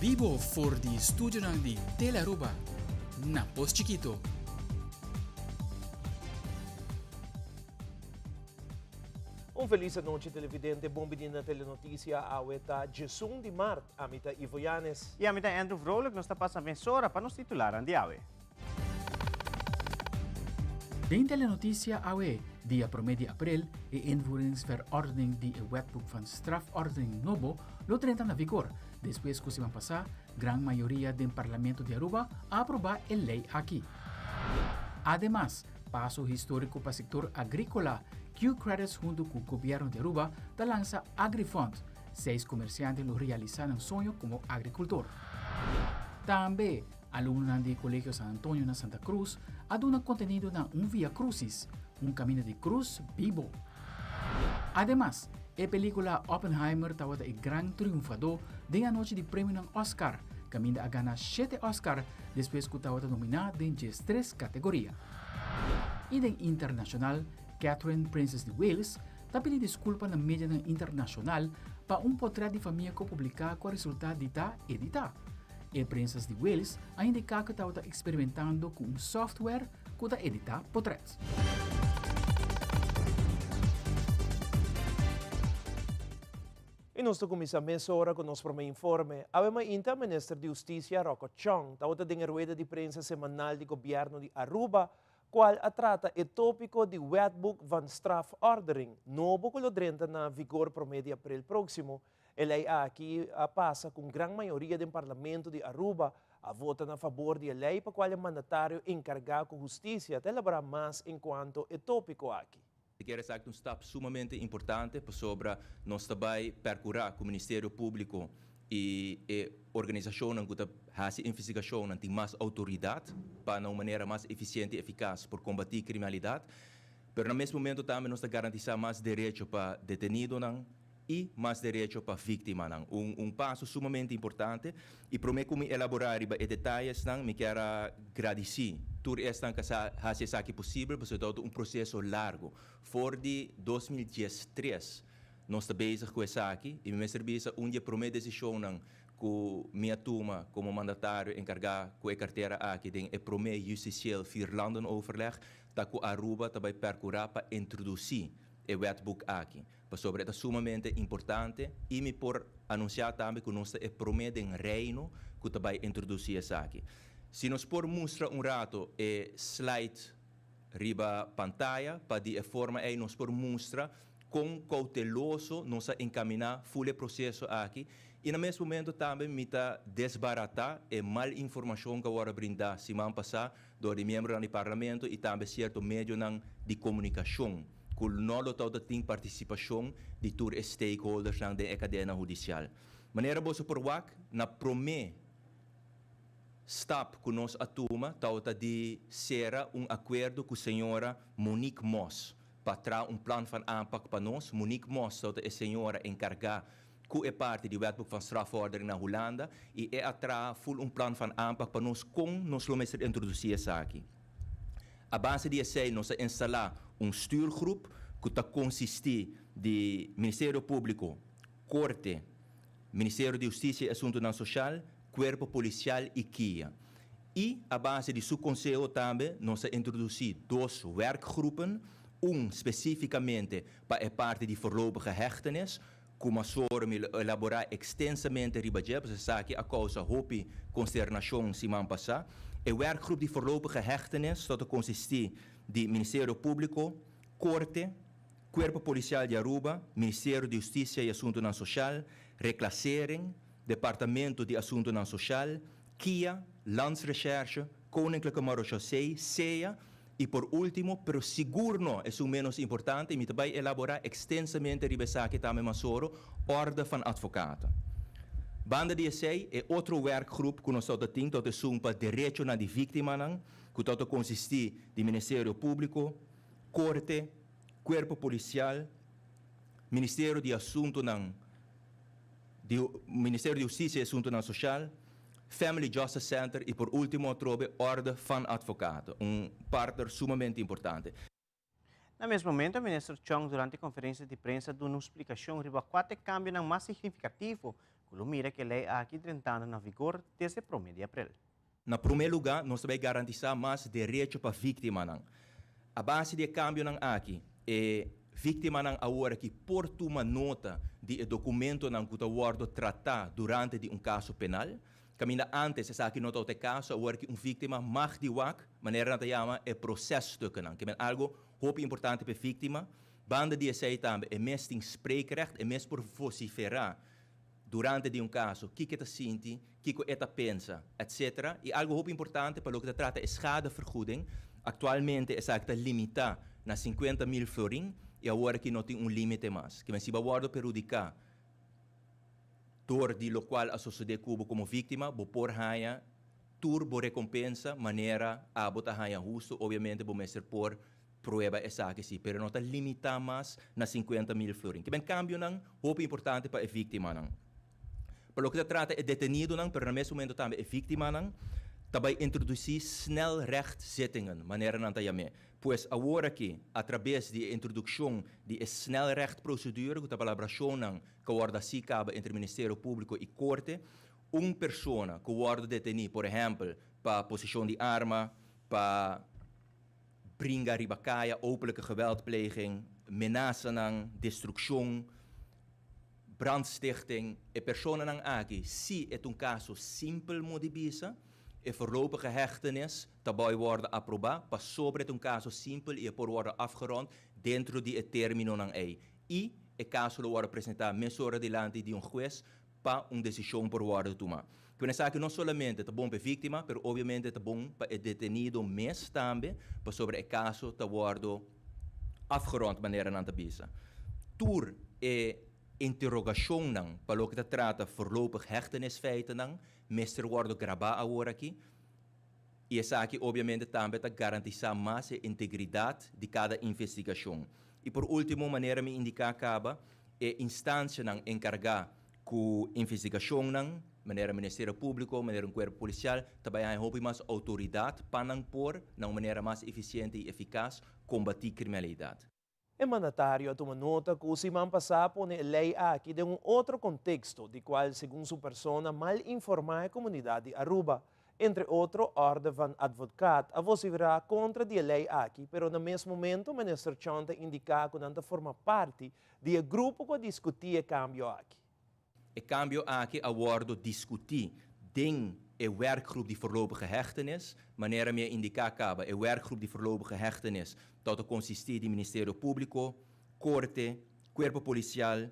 Bibo for di studionan di Telearuba na Pos Chikito. Un felis anochi televidente, bon bini na Telenoticia, awe ta djesun di mart, ami ta Ivo Yanes. Y ami ta Andrew Vrolijk, nos ta pasa mesora pa nos titularan di awe. Den Telenoticia awe, dia prome di april, e invoeringsverordening di e Wetboek van Strafordering nobo lo drenta na vigor, despues cu siman pasa gran mayoria den Parlamento di Aruba a aproba e ley aki. Ademas, paso historico pa sector agricola, Q-Credits hunto cu Gobierno di Aruba ta lansa AgriFund, seis comerciante lo realisa nan soño como agricultor. Tambe, Alumnonan di Colegio San Antonio na Santa Cruz a duna contenido na un Via Crucis, un caminda di cruz bibo. Ademas, e pelicula Oppenheimer tabata e gran triunfadó den anochi di premionan Oscar, caminda a gana shete Oscar despues cu tabata nominá den diestres categoria. Y den internacional, Catherine, Princess di Wales, ta pidi disculpa na medianan internacional pa un potret di famia cu a publica cu a resulta di ta edita. E Prinsas di Wales a indiká ku tabata eksperimentando ku un software ku ta editá potrèt. I nos ta kuminsá mesora ku nos promé informe. Awe mainta Minister di Hustisia Rocco Chong tabata den e rueda di prensa semanal di Gobièrnu di Aruba kual a trata e tópiko di Wetboek van Strafordering nobo ku lo drenta na vigor promé di aprel próksimo. E lei aki a pasa ku un gran mayoria den Parlamento di Aruba a vota na fabor di e lei pa kual e mandatario enkargá ku hustisia ta elaborá mas enkuanto e tópiko aki. Mi kier esaki ta un stap sumamente importante pasobra nos ta bai percura cu Ministerio Publico y e organisacionnan cu ta haci investigacionnan tin mas autoridad pa na un manera mas eficiente y eficaz por combati criminalidad. Pero na mes momento tambe nos ta garantisa mas derecho pa detenidonan, i mas derecho pa víktimanan. Un un paso sumamente importante i promé ku mi elaborá riba e detayesnan mi kier a gradisí tur esnan ku a hasi esaki posibel pasobra e tabata un proseso largu. For di 2013 nos ta bezig ku esaki i mi mester bisa un di e promé desishonnan ku mi a tuma komo mandatario enkargá ku e kartera aki den e promé Justitieel Vierlandenoverleg ta ku Aruba ta bai perkurá pa introdusí e wetboek aki. Pasobra e ta sumamente importante i mi por anunsiá tambe ku nos ta e promé den Reino ku ta bai introdusí esaki. Si nos por mustra un rato e slide riba pantaya pa di e forma ei nos por mustra kon kouteloso nos a enkaminá ful e proseso aki i na mes momento tambe mi ta desbaratá e mal informashon ku a wòrdu brindá siman pasá dor di miembronan di Parlamento i tambe sierto medionan di komunikashon ku no lo tabata tin partisipashon di tur e stakeholdersnan den e kadena hudisial. Manera boso por wak, na promé stap ku nos a tuma tabata di sera un akuerdo ku señora Monique Mos pa traha un plan van aanpak pa nos. Monique Mos tabata e señora enkargá ku e parti di Wetboek van Strafvordering na Hulanda i e a traha ful un plan van aanpak pa nos kon nos lo mester introdusí esaki. A base di esei nos a instalá un stuurgroep ku ta konsistí di Ministerio Públiko, Korte, Ministerio di Hustisia i Asuntunan Soshal, Kuerpo Polisial i kia. I a base di su konseho tambe nos a introdusí dos werkgroepen, un spesífikamente pa e parti di voorlopige hechtenis, Ku masoro mi lo elaborá ekstensamente riba dje, pasobra esaki a kousa hopi konsternashon siman pasá. E werkgroep di voorlopige hechtenis lo ta konsistí di Ministerio Públiko, Korte, Kuerpo Polisial di Aruba, Ministerio di Hustisia i Asuntunan Soshal, Reclassering, Departamento di Asuntunan Soshal, kia, Landsrecherche, Koninklijke Marechaussee, sea, I por último, pero sigur no esun ménos importante, i mi ta bai elaborá ekstensamente riba esaki tambe masoro, Orde van Advocaten. Banda di esei, e otro werkgroep ku nos tabata tin tabata esun pa derechonan di víktimanan, ku tabata konsistí di Ministerio Públiko, Korte, Kuerpo Polisial, Ministerio di Asuntunan di Ministerio di Hustisia i Asuntunan Soshal, Family Justice Center i por ultimo atrobe Orde van Advocaten, un partner sumamente importante. Na mes momento Minister Chong durante konferensia di prensa duna un splikashon riba kua ta e kambionan mas signifikativo. ku lo mira ku e lei aki drentando na vigor desde promé di aprel. Na promé lugá, nos ta bai garantisá mas derecho pa víktimanan. A base di e kambionan aki, e víktimanan awor aki por tuma nota di e dokumentonan ku ta wòrdu tratá durante di un kaso penal. Kaminda ántes esaki no tabata e kaso, awor aki un víktima mag di wak, manera nan ta yama e prosèsstukkennan, ke men algu hopi importante pa e víktima. Banda di esei tambe e mes tin spreekrecht, e mes por vosiferá durante di un kaso kiko e ta sinti, kiko e ta pensa, etc. I algu hopi importante pa loke ta trata e schadevergoeding, aktualmente esaki ta limitá na 50.000 florin i awor aki no tin un límite mas. Kimen si bo a wòrdu perhudiká dor di lokual a sosodé ku bo komo víktima, bo por haña tur bo rekompensa manera abo ta haña hustu, obviamente bo mester por prueba esaki si, pero no ta limitá mas na 50.000 florin. Kimen kambionan hopi importante pa e víktimanan. Pa loke ta trata e detenidonan, pero na mes momento tambe e víktimanan, ta bai introdusí snelrechtzittingen, manera nan ta yam'é. Pues awor aki, atrabes di e introdukshon di e snelrechtprocedure, ku ta palabrashonnan ku a wòrdu hasí kaba entre Ministerio Públiko i Korte, un persona ku wòrdu detení, por ehèmpel, pa poseshon di arma, pa bringa riba kaya, openlijke geweldpleging, menasanan, destrukshon, brandstichting, e personanan aki, si e ta un kaso simpel mo di bisa, e voorlopige hechtenis ta bai wòrdu aprobá pasobra e ta un kaso simpel i e por wòrdu afgerond dentro di e términonan ei i e kaso lo wòrdu presentá mesora dilanti di un hues pa un desishon por wòrdu tumá. Ku esaki no solamente ta bon pa e víktima, pero obviamente ta bon pa e detenido mes tambe, pasobra e kaso ta wòrdu afgerond manera nan ta bisa. Tur e interogashonnan pa loke ta trata voorlopig hechtenisfeitennan mester wòrdu grabá awor aki, i esaki obviamente tambe ta garantisá mas e integridat di kada investigashon. I por último, manera mi indiká kaba, e instansianan enkargá ku investigashonnan, manera Ministerio Públiko, manera un kuerpo polisial, ta bai haña hopi mas outoridat pa nan por, na un manera mas efisiente i efikas, kombatí kriminalidat. E mandatario a tuma nota ku siman pasá a pone e lei aki den un otro konteksto, di kual segun su persona mal informá e komunidat di Aruba. Entre otro, Orde van Advocaat a vosiferá kontra di e lei aki, pero na mes momento Minister Chong ta indiká ku nan ta forma parti di e grupo ku a diskutí e kambio aki. E kambio aki a wòrdu diskutí den e werkgroep di voorlopige hechtenis. Manera mi a indiká kaba, e werkgroep di voorlopige hechtenis ta ta konsistí di Ministerio Públiko, Korte, Kuerpo Polisial,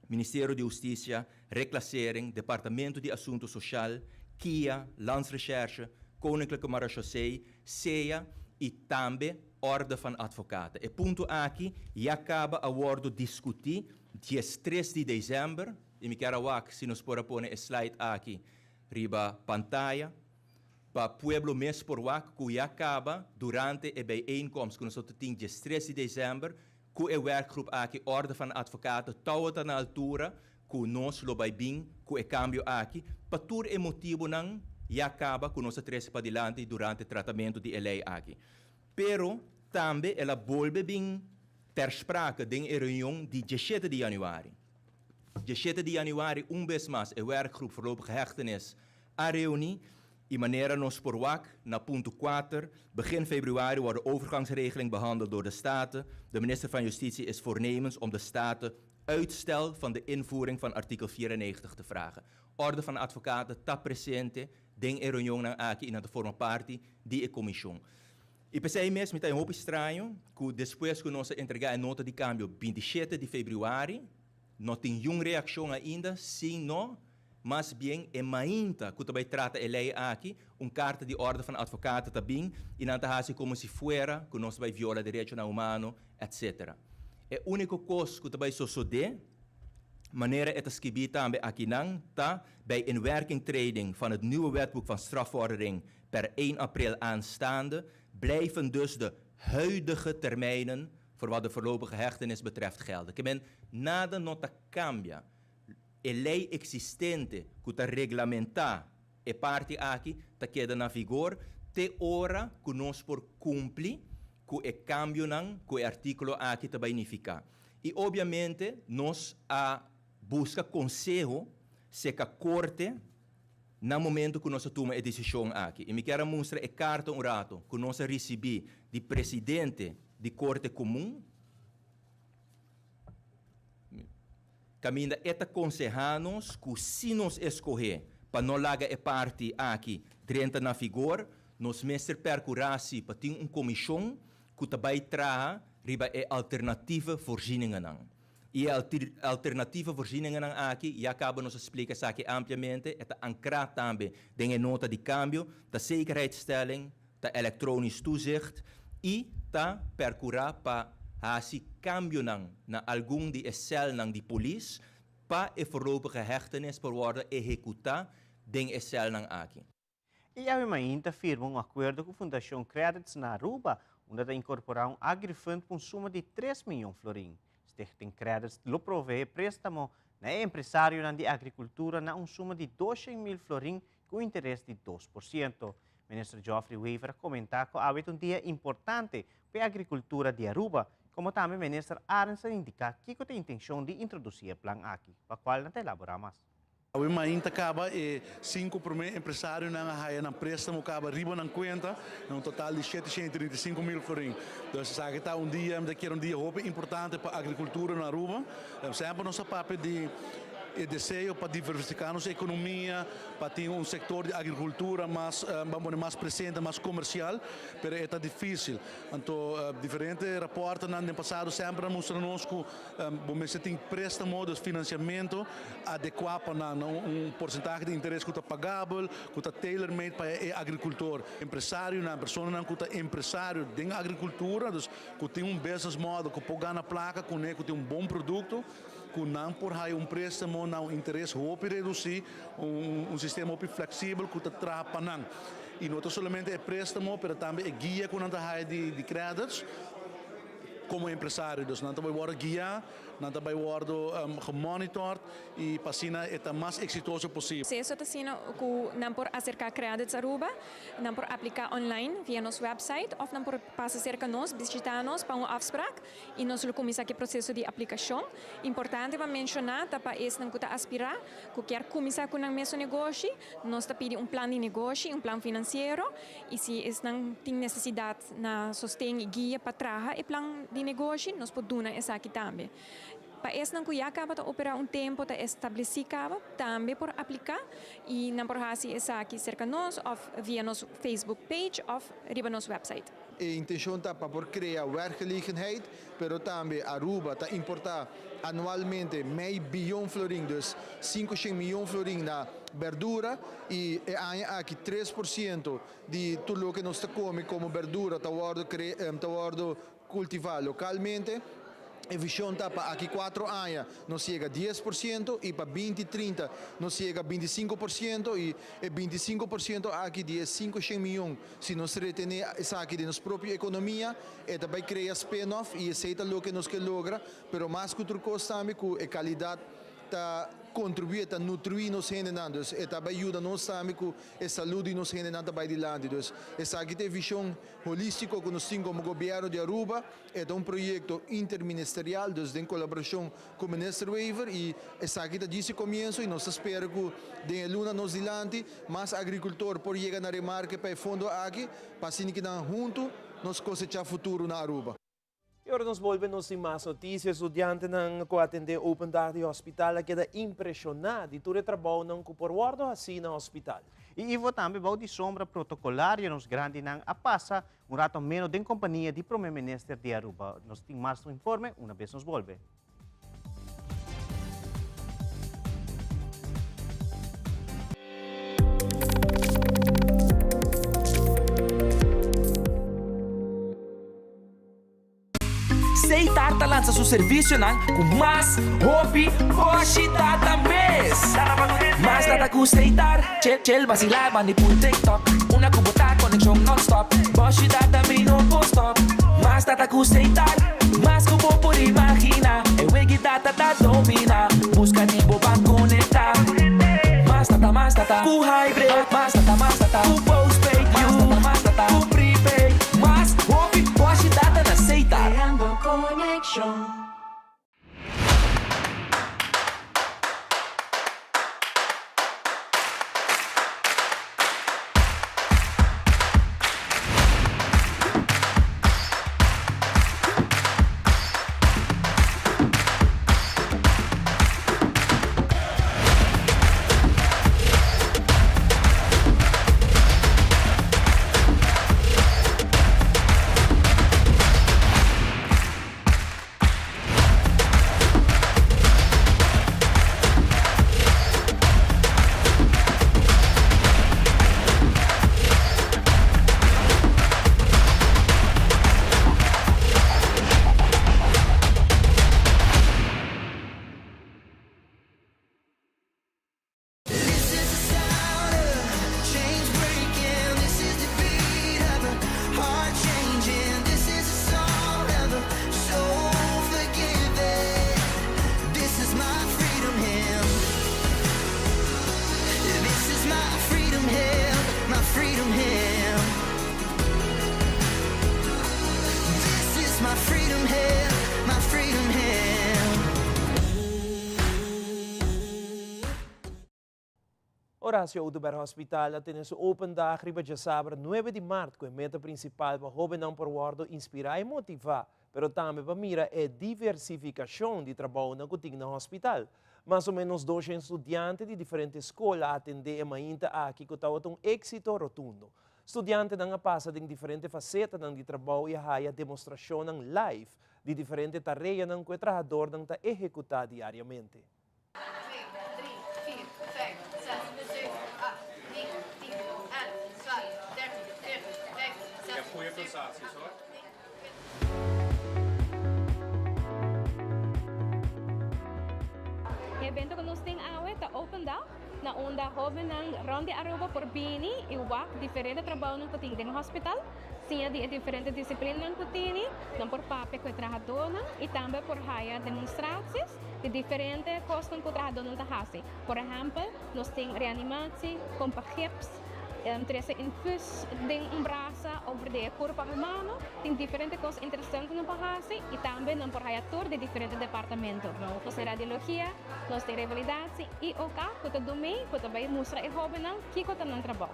Ministerio di Hustisia, Reclassering, Departamento di Asuntu Sosial, kia, Landsrecherche, Koninklijke Marechaussee, sea i tambe Orde van Advocaten. E punto aki ya kaba a wòrdu diskutí 13 di desèmber i mi kier a wak si nos por a pone e slide aki riba pantaya pa pueblo mes por wak ku ya kaba durante e bijeenkomst ku nos a tin 13 di desèmber ku e werkgroep aki Orde van Advocaten tawata na altura ku nos lo bai bin ku e kambio aki pa tur e motibunan ya kaba ku nos a trese padilanti durante tratamentu di e lei aki. Pero tambe el a bolbe bin ter sprake den e reunion di 17 di yanüari. 17 di yanüari un bes mas e werkgroep voorlopige hechtenis a reuní i manera nos por wak na punto 4, begin februari wordt de overgangsregeling behandeld door de Staten. De minister van Justitie is voornemens om de Staten uitstel van de invoering van artikel 94 te vragen. Orde van Advocaten ta presente den e reunionnan aki i nan ta forma parti di e komishon. I p'esei mes mi ta un hopi straño ku despues ku nos a entregá e nota di kambio 27 di febrüari, no tin yun reakshon ainda, sino mas bien e mainta ku ta bai trata e lei aki, un karta di Orde van Advocaten ta bin i nan ta hasi komo si fuera ku nos ta bai viola derechonan humano, etc. E úniko kos ku ta bai sosodé, manera e ta skibí tambe akinan, ta bij inwerkingtreding van het nieuwe Wetboek van Strafvordering per 1 april aanstaande, blijven dus de huidige termijnen voor wat de voorlopige hechtenis betreft gelden. Ke men nada no ta kambia. E lei eksistente ku ta reglamentá e parti aki ta keda na vigor te ora ku nos por kumpli ku e kambionan ku e artíkulo aki ta bai nifiká. I obviamente nos a buska konseho. seka korte na momento ku nos a tuma e desishon aki. I mi kier a mustra e karta un rato ku nos a risibí di presidente di Korte Komun, kaminda e ta konsehá nos ku si nos eskohé pa no laga e parti aki drenta na vigor, nos mester perkurá si pa tin un komishon ku ta bai traha riba e alternatieve voorzieningennan. I e alternatieve voorzieningennan aki, ya kaba nos a splika esaki ampliamente, e ta ankrá tambe den e nota di kambio, ta zekerheidstelling, ta elektronisch toezicht i ta perkurá pa hasi kambionan na algun di e sèlnan di polis pa e voorlopige hechtenis por wòrdu ehekutá den e sèlnan aki. E awe mainta firma un akuerdo ku Fundashon Credits na Aruba, unda ta inkorporá un agrifund ku un suma di tres miyon florin. Stichting Credits lo proveé préstamo na e empresarionan di agrikultura na un suma di 200.000 florin ku un interes di 2%. Minister Geoffrey Wever a komentá ku awe ta un dia importante pa e agrikultura di Aruba, komo tambe Minister Arends a indiká kiko ta e intenshon di introdusí e plan aki, pa kual nan ta elaborá mas. Awe mainta kaba e sinku promé empresarionan a haya nan préstamo kaba riba nan kuenta na un total di 735 mil florin. Dus esaki ta un dia, mi ta kere un dia hopi importante pa agrikultura na Aruba. Semper nos a papia di e deseo pa diversifiká nos ekonomia, pa tin un sektor di agrikultura mas, ban pone mas presente, mas komersial, pero e ta difísil. Anto diferente raportenan den pasado semper a mustra nos ku Bo mester tin préstamo, dus finansiamentu, adekuá pa nan, na un porsentahe di interes ku ta pagabel, ku ta tailor made pa e agrikultor. Empresarionan, personanan ku ta empresario den agrikultura, dus ku tin un business model ku por gana plaka kuné, ku tin un bon produkto, ku nan por haya un préstamo na un interes hopi redusí, un sistema hopi fleksibel ku ta traha pa nan. I no ta solamente e préstamo, pero tambe e guia ku nan ta haya di credits. Komo empresario, dus nan ta bai wòrdu guiá, nan ta bai wòrdu gemonitord i pa asina e ta mas eksitoso posibel. Proseso ta asina ku nan por aserká Credits Aruba, nan por apliká online via nos website òf nan por pasa serka nos, bishitá nos pa un afsprak i nos lo kuminsá ku e proseso di aplikashon. Importante pa menshoná ta pa esnan ku ta aspirá ku kier kuminsá ku nan mesun negoshi, nos ta pidi un plan di negoshi, un plan finansiero i si esnan tin nesesidat, Na sosten i guia pa traha e plan di negoshi, nos por duna esaki tambe. Pa esnan ku ya kaba ta operá un tempu, ta establesí kaba, tambe por apliká i nan por hasi esaki serka nos òf via nos Facebook page òf riba nos website. E intencion ta pa por crea werkgelegenheid, pero tambe Aruba ta importa anualmente mei biyon florin, dus 500 miyon florin na berdura y e aña aki 3% di tur loke nos ta come como berdura ta wordo ta wordo cultiva localmente. E vision ta pa aki 4 aña nos yega 10% y pa 2030 nos yega 25% y e 25% aki di e 500 miyon, si nos retene esaki den nos propio economia, e ta bay crea spin-off y esey ta loke nos ke logra, pero mas cu tur cos tambe cu e calidad ta contribui, ta nutrui nos hendenan, dus e ta bay yuda nos tambe cu e salud di nos hendenan ta bay dilanti. Dus esaki ta e vision holistico cu nos tin como gobierno di Aruba. E ta un proyecto interministerial, dus den colaboracion cu Minister Wever, y esaki ta djis e comienzo y nos ta spera cu den e luna nos dilanti mas agricultor por yega na remarke pa e fondo aki, pa asina ki nan hunto nos cosecha futuro na Aruba. Y ora nos bolbe nos tin mas noticia. Estudiantenan cu atende Open Dag di Hospital a keda impresiona di tur e trabounan cu por wordo haci na hospital. Y Ivo tambe bou di sombra protocolario nos grandinan a pasa un rato ameno den compania di Prome Minister di Aruba. Nos tin mas informe una bes nos bolbe. Seitar ta lansa su servisionan ku mas hopi boshi data mes. Mas data ku Seitar, chill chill basilá bandi pul TikTok. Una ku bo ta konekshon nonstop, boshi data mi no por stop. Mas data ku Seitar, mas ku bo por imaginá. E wegi data ta dominá, buska di bo ban konektá. Mas data, mas data ku hybrid, mas data, mas data ku postpaid, mas data, mas data ku prepaid. Mas hopi boshi data na Seitar. Creando conexion. Horacio Oduber Hospital a tene su open dag riba djasabra nuebe di mart ku e meta prinsipal pa hóbennan por wòrdu inspirá i motivá, pero tambe pa mira e diversifikashon di trabounan ku tin na hospital. Mas o ménos doshen studiante di diferente skol a atendé e mainta aki ku tabata un éksito rotundo. Studiantenan a pasa den diferente fasetanan di trabou i a haya demostrashonnan live di diferente tareanan ku e trahadornan ta ehekutá diariamente. E evento ku nos tin awe ta Open Dag, na unda hóbennan rònt di Aruba por bini i wak diferente trabounan ku tin den hospital, siña di e diferente disiplinanan ku tini, nan por papia ku e trahadónan i tambe por haya demonstraties di diferente kosnan ku trahadónan ta hasi. Por ehèmpel, nos tin reanimatie, kompa gips, trese infus den un brasa over di e kurpa humano. Tin diferente kos interesante nan por hasi i tambe nan por haya tur di diferente departamento. Nos tin radiologia, nos tin revalidatie i OK ku ta dumei ku ta bai mustra e hóbennan kiko ta nan trabou.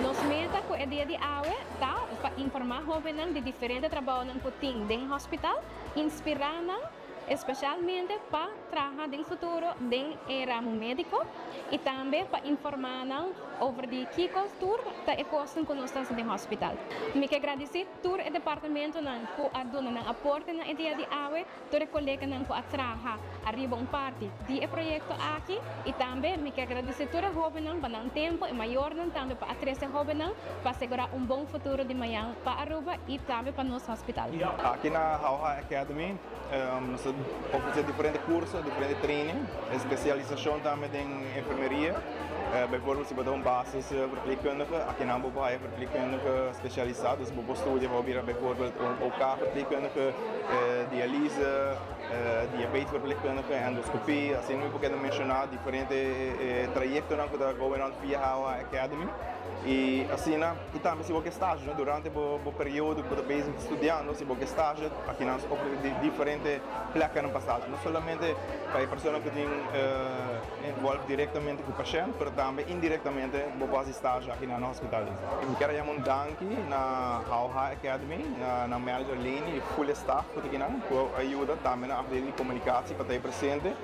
Nos meta ku e dia di awe ta pa informá hóbennan di diferente trabounan ku tin den hospital, inspirá nan, especialmente pa traha den futuro den e ramo medico y tambe pa informa nan over di kico tur ta e cosnan cu nos ta haci den hospital. Mi ke gradici tur e departamentonan cu a duna nan aporte na e dia di awe, tur e coleganan cu a traha ariba un parti di e proyecto aki y tambe mi ke gradici tur e hobennan pa nan tempo, e mayornan tambe pa a trece hobennan pa asegura un bon futuro di mañan pa Aruba y tambe pa nos hospital. Aki na Hauha Academy nos ta ofrece diferente curso, diferente training, especialisacion tambe den enfermeria. Bijvoorbeeld si bo ta un basis verpleegkundige, akinan bo por haya verpleegkundige specialisa, dus bo por studia pa bo bira bijvoorbeeld un OK verpleegkundige, dialyse, diabetes verpleegkundige, endoscopie, asina mi por keda menciona diferente trayectonan cu ta going on via Hauha Academy. Y asina, y tambe si bo ke stage, no, durante bo bo periodo ku bo ta bezig studiando, si bo ke stage, aki nan ofrece diferente pleknan pa stage. No solamente pa e persona ku tin involve directamente ku pashent, pero tambe indirectamente bo por hasi stage aki na hospital. Mi kier a yama un danki na Hauha Academy, na nan manager Leni y full e staff ku ta akinan, ku a yuda tambe na afdeling di komunikatie pa ta ei presente.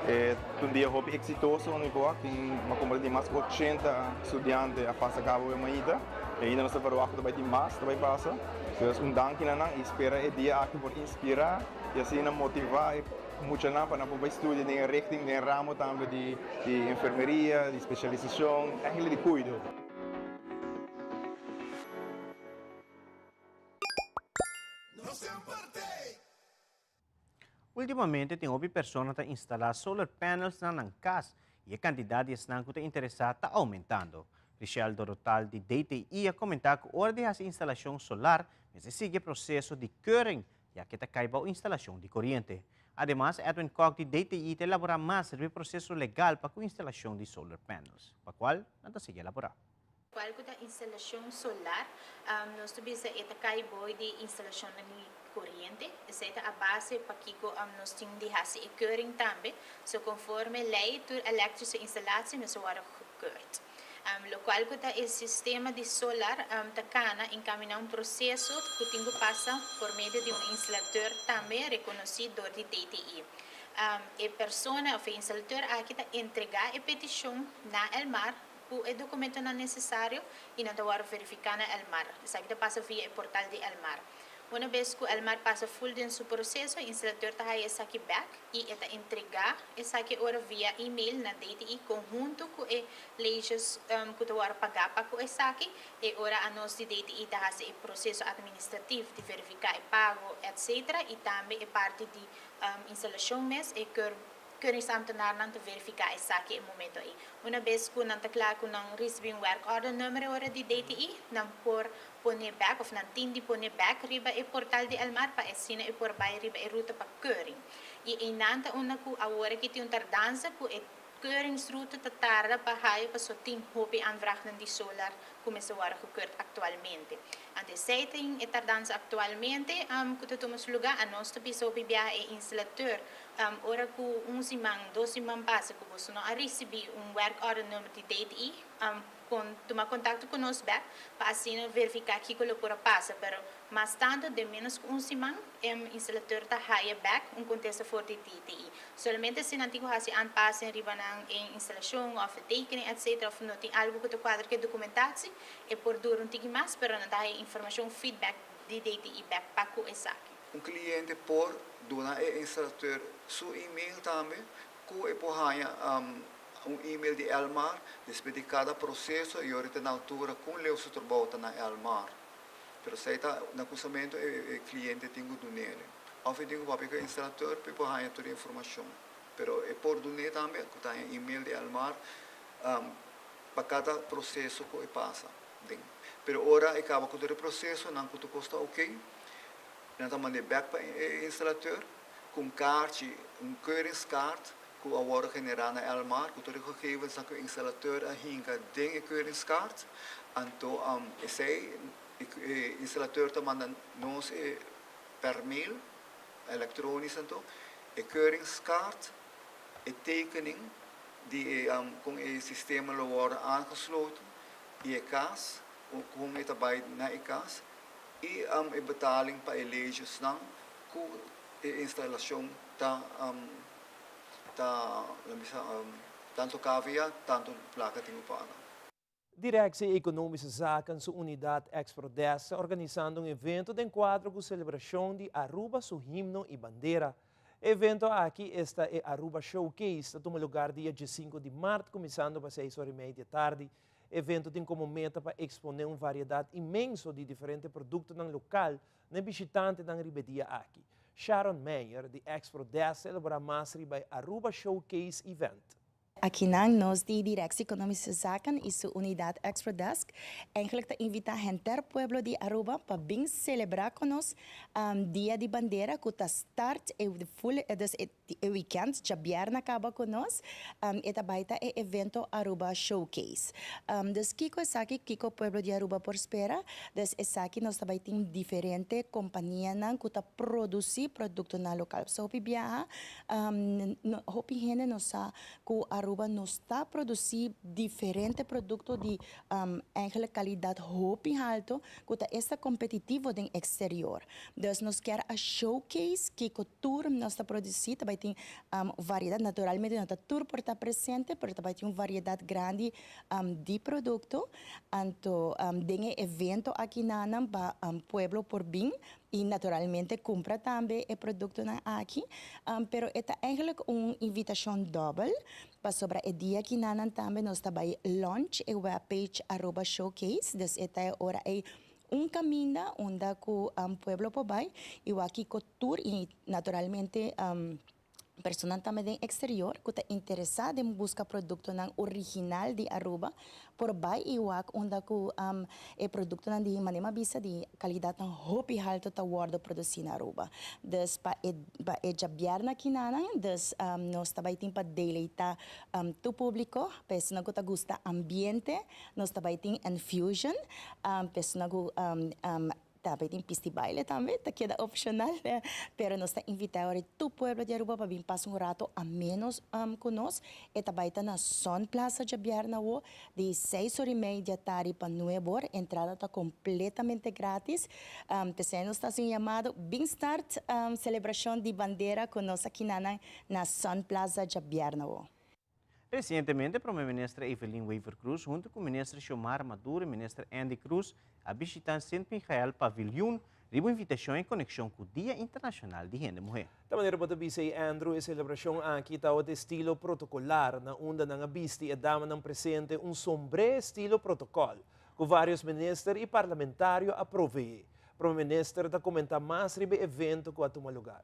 E ta un dia hopi eksitoso unda mi por wak tin mi a kumpra di mas ku ochenta studiante a pasa kaba e maita i ainda nos ta verwagt ku ta bai tin mas ta bai pasa. Dus un danki na nan i spera e dia aki por inspirá i asina motivá e muchanan pa nan por bai studia den e richting, den e ramo tambe di enfermeria, di spesialisashon, eigenlijk di kuido. Ultimamente tin hopi persona ta instalá solar panels na nan kas i e kantidat di esnan ku ta interesá ta oumentando. Richelle Dorotal di DTI a komentá ku ora di hasi instalashon solar mester sigui e proseso di keuring ya ke ta kai bou instalashon di koriente. Ademas Edwin Kok di DTI ta elaborá mas riba e proseso legal pa ku instalashon di solar panels, pa kual nan ta sigui elaborá. Cual cu ta instalacion solar, nos ta bisa e ta cay boy di instalacionnan di coriente. Esey ta a base pakico nos tin di haci e keuring tambe. So conforme ley tur electrische instalatie mester wordo gekeurd. Locual cu ta e sistema di solar ta cana encamina un proceso cu tin cu pasa por medio di un instalateur tambe reconoci door di DTI. E persona of e instalateur aki ta entrega e peticion na Elmar Ku e dokumentonan nesesario i nan ta wòrdu verifiká na Elmar. Esaki ta pasa via e portal di Elmar. Una bes ku Elmar pasa ful den su proseso, e instalateur ta haya esaki bèk i e ta entregá esaki ora via email na DTI konhunto ku e leges ku ta wòrdu pagá pa ku esaki. E ora anos di DTI ta hasi e proseso administratif di verifiká e pago etc. I tambe e parti di instalashon mes, e keur. Keuringsambtenaarnan ta verifiká esaki e momento ei. Una bes ku nan ta kla ku nan risibí un werkordernummer e ora di DTI, nan por pone bèk òf nan tin di pone bèk riba e portal di Elmar pa asina e por bai riba e ruta pa keuring. I einan ta unda ku awor aki tin un tardansa ku e keuringsruta ta tarda pa haya paso tin hopi aanvraagnan di solar ku mester wòrdu gekeurd aktualmente. Anto esei tin e tardansa aktualmente ku ta tuma su lugá. Anos ta bisa hopi biaha e instalateur. Ora ku un siman, dos siman pasa ku boso no a risibí un werkordernummer di DTI, kon tuma kontakto ku nos bèk pa asina verifiká kiko lo por a pasa. Pero mas tantu den ménos ku un siman e instalateur ta haya bèk un kontesta for di DTI. Solamente si nan tin ku hasi aanpassing riba nan e instalashon òf e tekening etcetera òf no tin algu ku ta kuadra ku e dokumentatie, e por dura un tiki mas pero nan ta haya informashon, feedback, di DTI bèk pa ku esaki. Un kliente por duna e instalateur su email tambe ku e por haña un email di Elmar despues di kada proseso i ora ta na altura kon leu su trabou ta na Elmar. Pero esei ta na kusamentu e kliente tin ku dun'el. Òf e tin ku papia ku e instalateur pa e por haña tur e informashon. Pero e por dun'é tambe ku ta haña email di Elmar pa kada proseso ku e pasa den. Pero ora e kaba ku tur e prosesonan ku tur kos ta oke, nan ta mand'é bèk pa e instalateur ku un kaarchi, un keuringskaart ku a wòrdu generá na Elmar ku tur e gegevensnan ku e instalateur a hinka den e keuringskaart. Anto esei e instalateur ta manda nos e per mail elektronisch anto e keuringskaart, e tekening di e kon e sistema lo wòrdu aangesloten i e kas, kon e ta bai na e kas i e betaling pa e legesnan ku e instalashon ta ta bisa tantu kavia tantu plaka tin ku paga. Directie Economische Zaken su unidad Exprodesc ta organisando un evento den cuadro cu celebracion di Aruba su himno y bandera. E evento aki, esta e Aruba Showcase, ta tuma lugar dia diesinco di maart cuminsando pa seis ora y mei di e tardi. E evento tin como meta pa expone un variedad inmenso di diferente productonan local na e bishitantenan riba e dia aki. Sharon Meijer di Exprodesc ta elabora mas riba e Aruba Showcase Event. Akinan nos di Directie Economische Zaken y su unidad Exprodesk eigenlijk ta invita henter pueblo di Aruba pa bin celebra cu nos Dia di Bandera cu ta start e full dus e weekend djabièrnè caba cu nos e ta bay ta e evento Aruba Showcase. Dus kico esaki kico pueblo di Aruba por spera? Dus esaki nos ta bay tin diferente companianan cu ta produci productonan local. So hopi biaha Hopi hende no sa ku Aruba no sta produsí diferente produkto di eigenlijk kalidat hopi halto ku ta esta kompetitivo den eksterior. Dus nos kier a showcase kiko tur nos ta produsí, ta bai tin variedat, naturalmente no ta tur por ta presente, pero ta bai tin un variedat grandi di produkto. Anto den e evento akinanan pa pueblo por bin Y naturalmente cumpra tambe e productonan aki, pero e ta eigenlijk un invitacion dobbel, pasobra e dia kinanan tambe nos ta bay launch e webpage Aruba Showcase, dus e ta e ora ey un caminda unda cu pueblo por bay y wak kico tur y naturalmente Personanan tambe den exterior cu ta interesa den busca productonan original di Aruba por bay y wak unda cu e productonan di manera mi a bisa di calidadnan hopi halto ta wordo produci na Aruba. Dus pa e pa e djabièrnè akinanan dus nos ta bay tin pa deleita tur publico, personanan cu ta gusta ambiente nos ta bay tin Enfusion, personanan cu Tambe tin pis di baile tambe, ta keda opcional, pero nos ta invita awor tur pueblo di Aruba pa bin pasa un rato amenos cu nos. E ta bay ta na Sun Plaza djabièrnè awo, di seis ora y mei di atari pa nuebe or. Entrada ta completamente gratis. P'esei nos ta haci un yamado, bin start celebracion di bandera cu nos akinanan na Sun Plaza djabièrnè awo. Resientemente Prome Minister Evelyn Wever-Croes hunto cu Minister Xiomara Maduro y Minister Endy Croes a bishita Sint Michael Paviljoen riba un invitacion en conexion cu Dia Internacional di Hende Muhe. Ta manera bo ta bisa ei Andrew, e celebracion aki tabata estilo protocolar na unda nan a bisti e damanan presente un sombré estilo protocol cu varios minister y parlamentario a provee. Prome Minister ta comenta mas riba e evento cu a tuma lugar.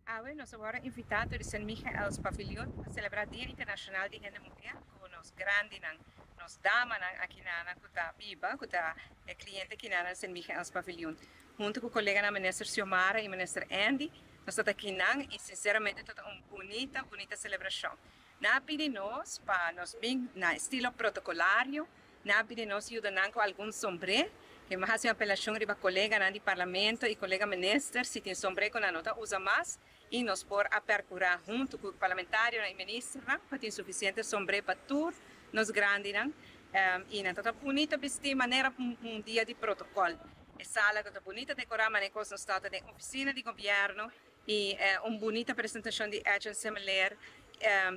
Awe nos a wòrdu invitá dor di Sint Michael's Paviljoen pa selebrá Dia Internashonal di Hende Muhé ku nos grandinan, nos damanan akinanan ku ta biba, ku ta e kliente akinanan di Sint Michael's Paviljoen. Huntu ku koleganan Minister Xiomara i Minister Endy nos ta ta akinan i sinseramente ta ta un bunita, bunita selebrashon. Nan a pidi nos pa nos bin na estilo protokolario, nan a pidi nos yuda nan ku algun sombré. Ke mi a hasi un apelashon riba koleganan di parlamento i kolega minister si tin sombré ku nan no ta usa mas i nos por a perkurá huntu ku parlamentarionan i ministernan pa tin sufisiente sombré pa tur nos grandinan i nan ta ta bunita bistí manera un dia di protokòl. E sala ta ta bunita dekorá manera kos nos ta ta den ofisina di gobièrnu i un bunita presentashon di Edjean Semeleer,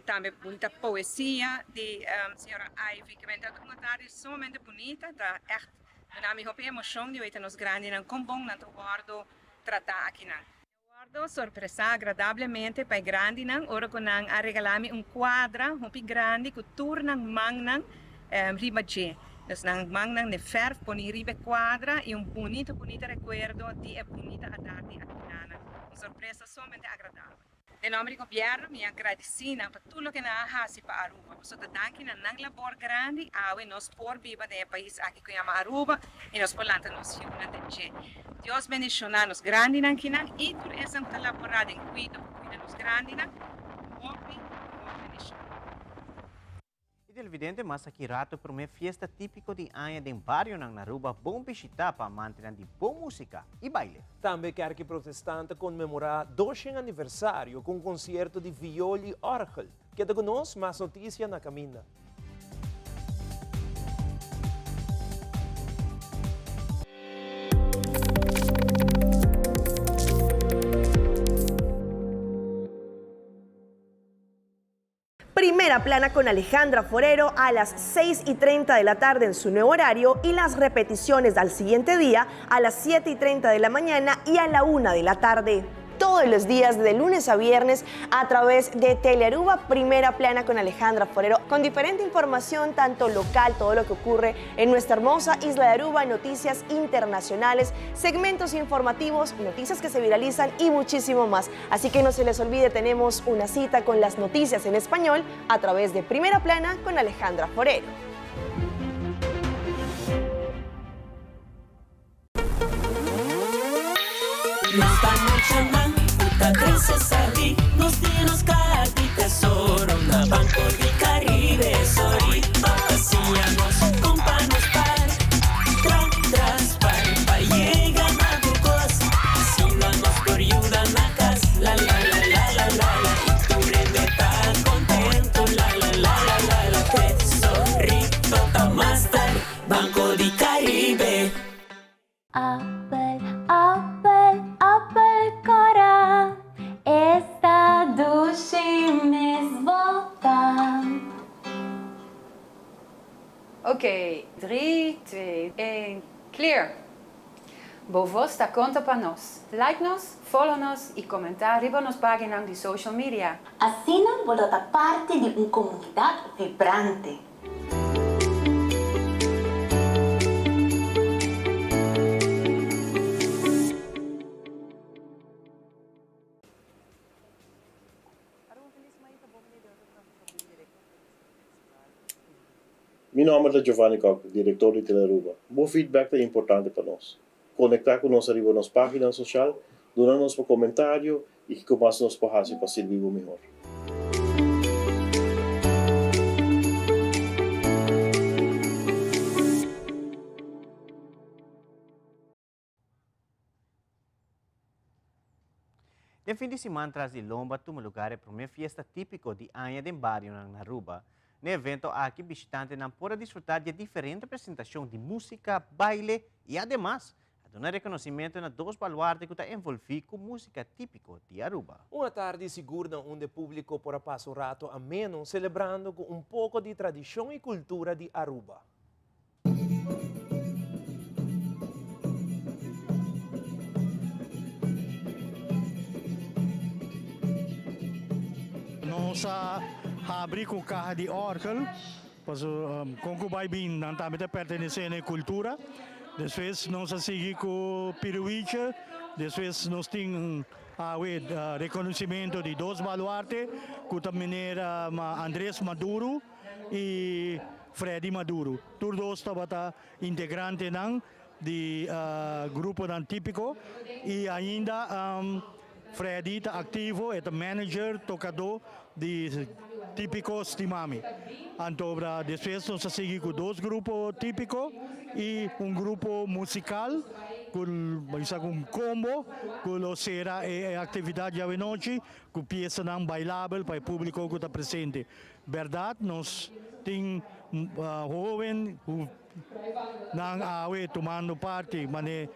tambe bunita poesia di señora Ivy. Ke men ta un atardi sumamente bunita, ta ègt duna mi hopi emoshon di weta nos grandinan kon bon nan ta wòrdu tratá akinan. Mi a wòrdu sorpresá agradablemente pa e grandinan ora ku nan a regalá mi un kuadra hopi grandi ku tur nan mannan riba dje. Dus nan mannan de fèrf poni riba e kuadra i un bunita bunita rekuerdo di e bunita atardi akinanan. Un sorpresa sumamente agradabel. Den nomber di Gobierno mi a gradisi nan pa tur loke nan a hasi pa Aruba. Pasobra ta danki na nan labor grandi awe nos por biba den e pais aki ku yama Aruba i nos por lanta nos yunan den dje. Dios bendiciona nos grandinan kinan i tur esnan ku ta labora den kuido pa kuida nos grandinan. Hopi hopi bendicion. E televidente mas aki rato prome fiesta tipico di aña den barionan na Aruba bon bishita pa amantenan di bon musica y baile. Tambe Kerki Protestant ta conmemora doshen aniversario cu un concierto di viool y orgel. Keda cu nos, mas noticia na caminda. Primera Plana con Alejandra Forero a las 6 y 30 de la tarde en su nuevo horario y las repeticiones al siguiente día a las 7 y 30 de la mañana y a la 1 de la tarde. Todos los días de lunes a viernes a través de Telearuba Primera Plana con Alejandra Forero, con diferente información, tanto local, todo lo que ocurre en nuestra hermosa isla de Aruba, noticias internacionales, segmentos informativos, noticias que se viralizan y muchísimo más. Así que no se les olvide, tenemos una cita con las noticias en español a través de Primera Plana con Alejandra Forero. Appel, appel, appel cora, esta dushi mes bota. Ok, drie, twee, een, clear! Bo voz ta konta pa nos. Like nos, follow nos i komentá riba nos paginan di social media. Asina bo lo ta parti di un komunidat vibrante. Mi nomber ta Giovanni Kock, director di Telearuba. Bo feedback ta importante pa nos. Conecta cu nos ariba nos paginan social, duna nos bo comentario y kico mas nos por haci pa sirbi bo mihor. Den fin di siman tras di lomba tuma lugar e prome fiesta tipico di aña den barionan na Aruba. Na e evento aki bishitantenan por a disfruta di e diferente presentacion di musica, baile y ademas a duna reconocimento na dos baluarte cu ta envolvi cu musica tipico di Aruba. Un atardi sigur na unda e publico por a pasa un rato ameno celebrando cu un poco di tradicion y cultura di Aruba. Nos a habri ku kaha di òrgel, pasobra kon ku bai bin nan tambe ta pertenesé na e kultura. Despues nos a sigui ku piruwichi, despues nos tin awe rekonosimentu di dos baluarte ku ta mener Andres Maduro i Freddy Maduro. Tur dos tabata integrantenan di gruponan típiko i ainda Freddy ta aktivo, e ta manager, tokadó di Típiko Stimami. Anto despues nos a sigui ku dos grupo típiko i un grupo musikal ku bisa ku un kombo ku lo sera e aktividat djawe nochi ku piesanan bailabel pa e públiko ku ta presente. Bèrdat nos tin hóben ku nan awe tumando parti mane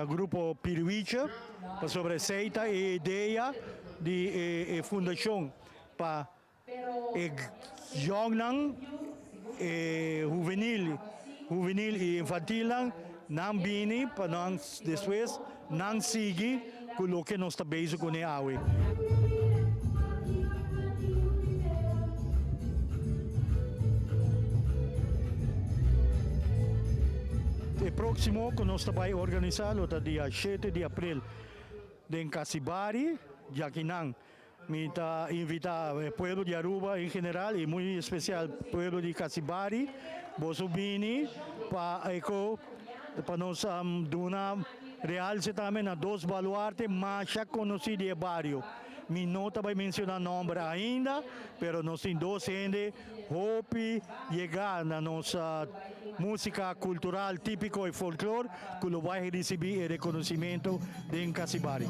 grupo Piriwiche pasobra esei ta e idea di e fundashon pa e yòngnan, e huvenil, huvenil i infantilnan nan bini pa nan despues nan sigui ku loke nos ta bezig kuné awe. E próksimo ku nos ta bai organisá lo ta dia shete di aprel den Casibari, djakinan. Mi ta invita e pueblo di Aruba en general y muy especial pueblo di Casibari, boso bini pa eco pa nos duna realce tambe na dos baluarte masha conoci di e bario. Mi no ta bay menciona nomber ainda, pero nos tin dos hende hopi yega na nos musica cultural tipico y folklor cu lo bay ricibi e reconocimento den Casibari.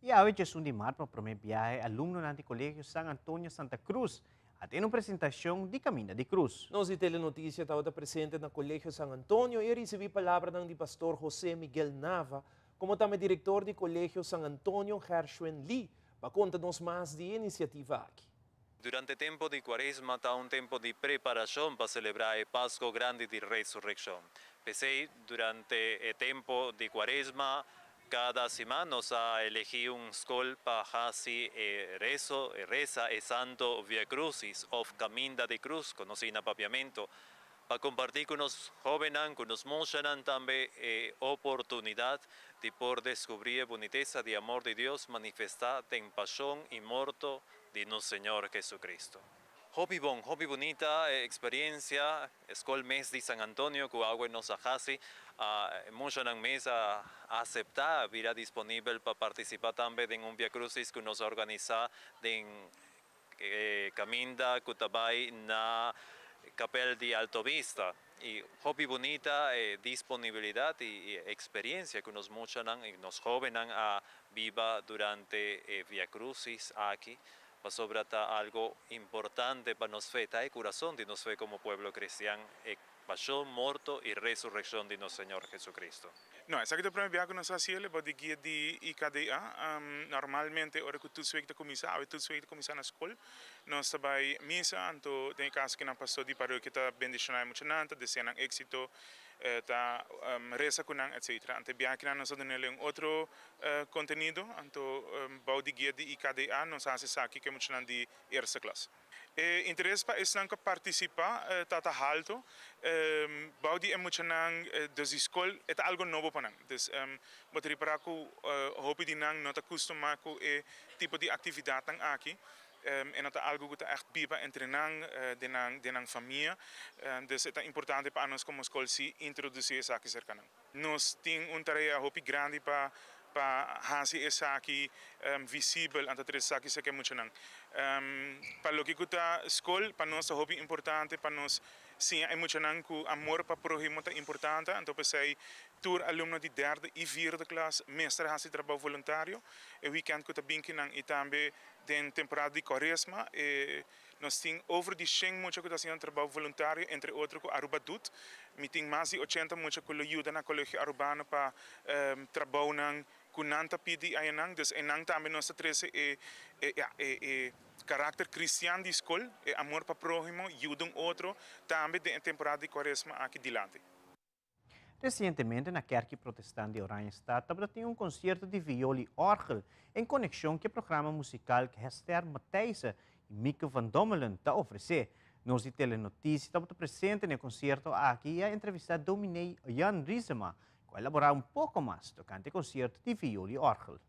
Y awe djesun di mart pa prome biahe alumnonan di Colegio San Antonio Santa Cruz a tene un presentacion di Caminda di Cruz. Nos di Telenoticia tabata presente na Colegio San Antonio y a ricibi palabranan di Pastor Jose Miguel Nava como tambe director di Colegio San Antonio Gershwin Lee pa conta nos mas di e iniciativa aki. Durante tempo di Cuaresma ta un tempo di preparacion pa celebra e Pasco Grandi di Resurreccion. P'esey, durante e tempo di Cuaresma, cada siman nos a elegi un scol pa haci e rezo, e reza e Santo Via Crucis of Caminda di Cruz, conoci na Papiamento, pa comparti cu nos hobennan, cu nos mochanan tambe e oportunidad di por descubri e bunitesa di amor di Dios manifesta den pasion y morto di nos Señor Jesucristo. Hopi bon, hopi bunita e experiencia, e scol mes di San Antonio cu awe nos a haci, e muchanan mes a acepta, a bira disponibel pa participa tambe den un Via Crucis cu nos a organisa den e caminda cu ta bay na Capel di Alto Vista. Y hopi bunita e disponibilidad y e experiencia cu nos muchanan y nos hobennan a biba durante e Via Crucis aki, pasobra ta algo importante pa nos fe, ta e curason di nos fe como pueblo cristian, e pasion, morto y resurreccion di nos Señor Jesucristo. No, esaki ta e prome biaha ku nos a hasi el, bou di guia di IKDA. Normalmente ora ku toetsweek ta kuminsá, awe toetsweek ta kuminsá na skol, nos ta bai misa, anto den e kaso ku nan pastor di parokia ta bendishoná e muchanan, ta desea nan éksito, ta resa ku nan, etsetera. Anto e biaha akinan nos a duna el un otro kontenido, anto bou di guia di IKDA nos a hasi esaki ku e muchanan di eerste klas. E interes pa esnan ku a partisipá ta ta haltu. Bou di e muchanan dus di skol e ta algu nobo pa nan. Dus bo ta ripará ku hopi di nan no ta kustumá ku e tipo di aktividatnan aki. E no ta algu ku ta ègt biba entre nan, den nan den nan famia. Dus e ta importante pa anos komo skol si introdusí esaki serka nan. Nos tin un tarea hopi grandi pa pa hasi esaki visibel anto trese esaki serka e muchanan. Pa loke ku ta skol pa nos ta hopi importante pa nos siña e muchanan ku amor pa prohimo ta importante anto p'esei tur alumno di derde i vierde klas mester hasi trabou voluntario e wikènt ku ta bin kinan i tambe den temporada di kuaresma e Nos tin over di shen mucha ku ta hasiendo trabou voluntario, entre otro ku Aruba Doet. Mi tin mas di ochenta mucha ku lo yuda na Colegio Arubano pa trabounan ku nan ta pidi ayanan. Dus einan tambe nos ta trese e ya e e karakter kristian di skol, e amor pa próhimo, yuda un otro, tambe den e temporada di kuaresma aki dilanti. Resientemente na Kerki Protestant di Oranjestad tabata tin un konsierto di viol i òrgel en konekshon ku e programa musikal ku Hester Matthijsse i Mieke van Dommelen ta ofresé. Nos di Telenotisia tabata presente na e konsierto aki i a entrevistá dominee Jan Riesema ku a elaborá un poko mas tokante e konsierto di viol i òrgel.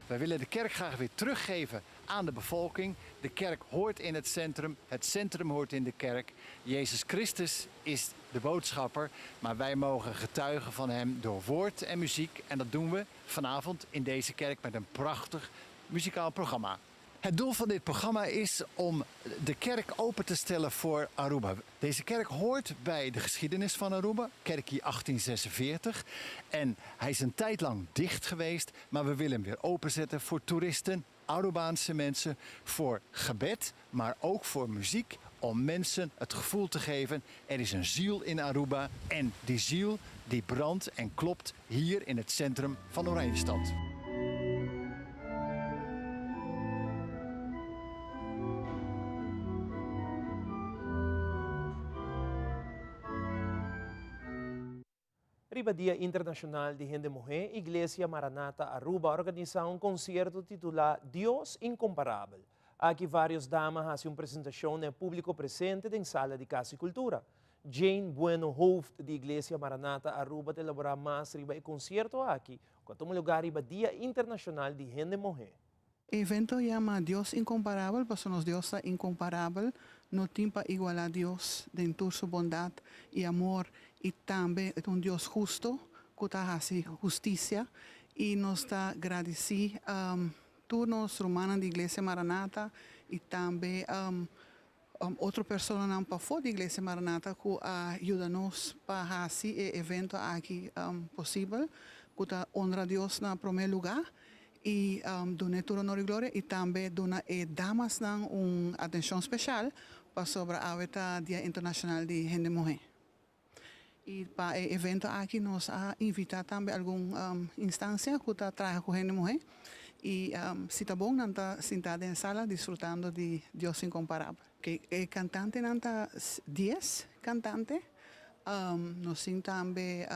Wij willen de kerk graag weer teruggeven aan de bevolking. De kerk hoort in het centrum, het centrum hoort in de kerk. Jezus Christus is de boodschapper, maar wij mogen getuigen van hem door woord en muziek. En dat doen we vanavond in deze kerk met een prachtig muzikaal programma. Het doel van dit programma is om de kerk open te stellen voor Aruba. Deze kerk hoort bij de geschiedenis van Aruba, kerkje 1846. En hij is een tijd lang dicht geweest, maar we willen hem weer openzetten voor toeristen, Arubaanse mensen, voor gebed, maar ook voor muziek. Om mensen het gevoel te geven, er is een ziel in Aruba en die ziel die brandt en klopt hier in het centrum van Oranjestad. Riba Dia Internacional di Hende Muhé, Iglesia Maranatha Aruba a organisa un concierto titula Dios Incomparabel. Aki varios dama a haci un presentacion na e publico presente den sala di Cas di Cultura. Jane Bueno Hoofd di Iglesia Maranatha Aruba ta elabora mas riba e concierto aki cu a tuma lugar riba Dia Internacional di Hende Muhé. E evento yama Dios Incomparabel pasobra nos Dios ta incomparabel, no tin pa iguala Dios den tur su bondad y amor y tambe e ta un Dios husto cu ta haci husticia y nos ta gradici tur nos rumannan di Iglesia Maranatha y tambe otro personanan pafó di Iglesia Maranatha cu a yuda nos pa haci e evento aki posibel, cu ta honra Dios na prome luga y dun'e tur honor y gloria y tambe duna e damasnan un atencion special pasobra awe ta Dia Internacional di Hende Muhe. Y pa e evento aki nos a invita tambe algun instancia cu ta traha cu hende muhe y si ta bon nan ta sinta den sala disfrutando di Dios Incomparabel. E cantantenan ta dies cantante, nos tin tambe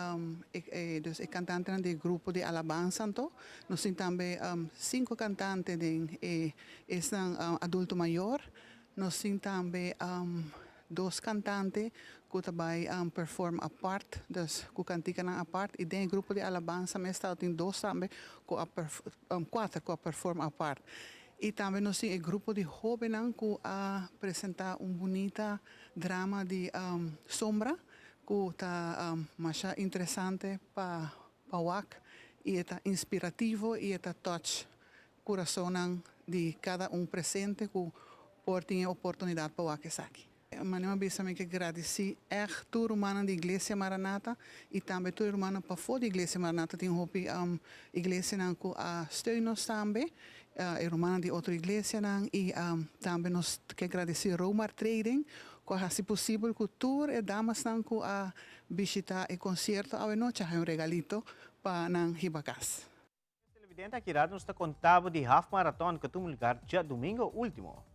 dus e cantantenan di e grupo di alabansa anto, nos tin tambe cinco cantante den e esnan adulto mayor, nos tin tambe Dos kantante ku ta bai perform apart, dus ku kantikanan apart i den e grupo di alabansa mes tabatin dos tambe ku a kuater ku a perform apart. I tambe nos tin e grupo di hóbennan ku a presentá un bunita drama di sombra ku ta masha interesante pa pa wak i e ta inspirativo i e ta touch Kurasonnan di kada un presente ku por tin e oportunidat pa wak esaki. Manera mi a bisa mi ke gradisí ègt tur rumannan di Iglesia Maranata i tambe tur e rumannan pafó di Iglesia Maranata. Tin hopi iglesianan ku a steun nos tambe, e rumannan di otro iglesianan i tambe nos ke gradisí Romar Trading ku a hasi posibel ku tur e damasnan ku a bishitá e konsierto awenochi a haña un regalito pa nan hiba kas. Televidente aki rato nos ta conta bo di half marathon cu tuma lugar djadomingo ultimo.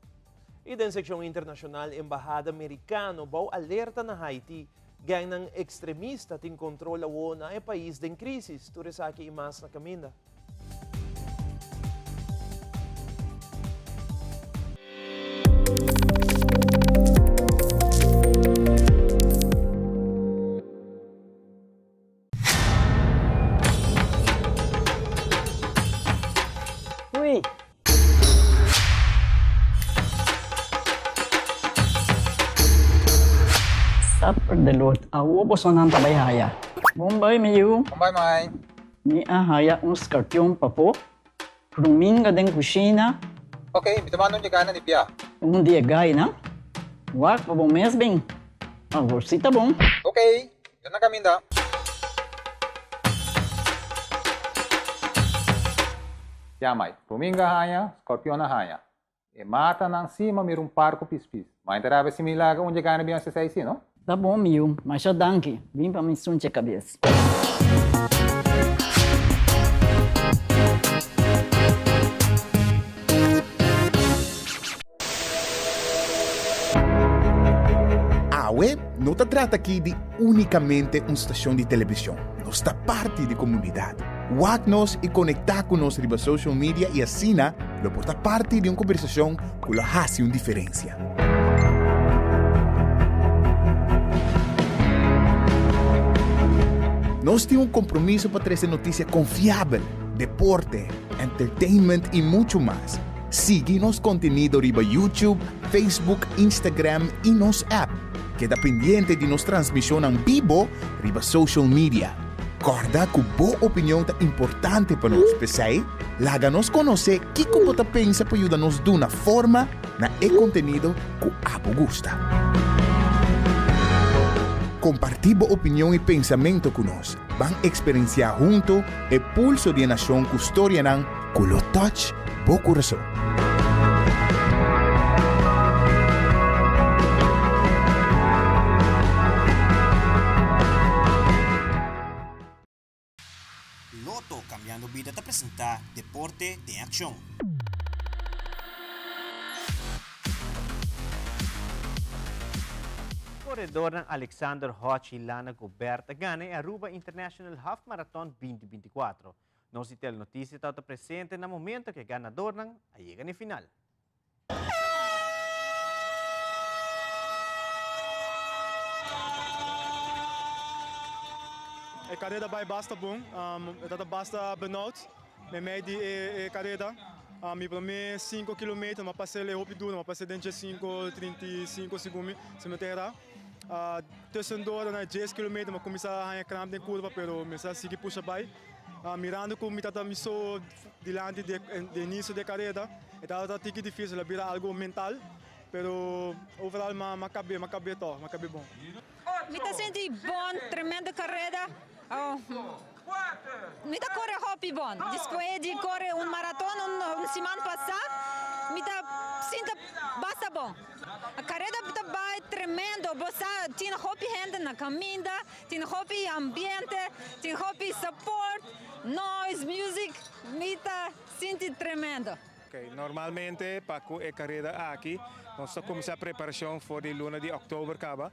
Y den seccion internacional embahada Mericano bou alerta na Haiti, gangnan extremista tin control awo na e pais den crisis. Tur esaki y mas na caminda. Ui. Supper de Lord, awo bosonan ta bai haya. Bon bai mi yu. Bon bai mai. Mi a haya un skarpion pafó, ruminga den kushina. Ok, mi ta manda un di gainan di bia. Un di e gainan? Wak pa bo mes bin. Awor si ta bon. Ok, mi ta na kaminda. Ya mai, ruminga haña, scorpion a haña. E matanan si ma mira un par ku pispis. Ma inta rabia si mi laga un dje gana bion sesei si, no? Ta bon mi yu, masha danki. Bin pa mi sunche kabes. Awe no ta trata aki di únikamente un stashon di televishon, nos ta parti di komunidat. Wak nos i konektá ku nos riba social media i asina lo por ta parti di un kombersashon ku lo hasi un diferensia. Nos tin un kompromiso pa trese notisia konfiabel. deporte, entertainment y mucho mas. Sigui nos contenido riba YouTube, Facebook, Instagram y nos app. Keda pendiente di nos transmisionnan bibo riba social media. Corda cu bo opinion ta importante pa nos, p'esey laga nos conoce kico bo ta pensa pa yuda nos duna forma na e contenido cu abo gusta. Comparti bo opinion y pensamento cu nos. Ban experiencia hunto e pulso di e nacion cu storianan cu lo touch bo curason. Lotto Cambiando Bida ta presenta Deporte den Accion. Koredornan Alexander Hodge i Lana Gobert a gana e Aruba International Half Marathon 2024. Nos di Telenoticia tabata presente na momento ku e ganadornan a yega na e final. E kareda bai basta bon, e ta basta benauwd meimei di e kareda. Mi prome sinku kilometer mi a pasa el hopi duro, mi a pasa den dje sinku trinta i sinku segun mi, si mi no ta erá. Tussendoor na djes kilometer mi a kuminsá haña kramp den kurva pero mi sa sigui pusha bai. Mirando ku mi tabata mi so dilanti di e inicio di e kareda e tabata tiki dificil, a bira algo mental pero overal mi a kab'é, mi a kab'é tòg, mi a kab'é bon. Mi ta sinti bon, tremendo kareda. Mi ta kore hopi bon. Despues di kore un maraton un siman pasá, mi ta sinta basta bon. Kareda ta bai tremendo, bo sa tin hopi hende na kaminda, tin hopi ambiente, tin hopi support, noise, music, mi ta sinti tremendo. Normalmente pa ku e kareda aki nos ta kuminsá preparashon for di luna di òktober kaba.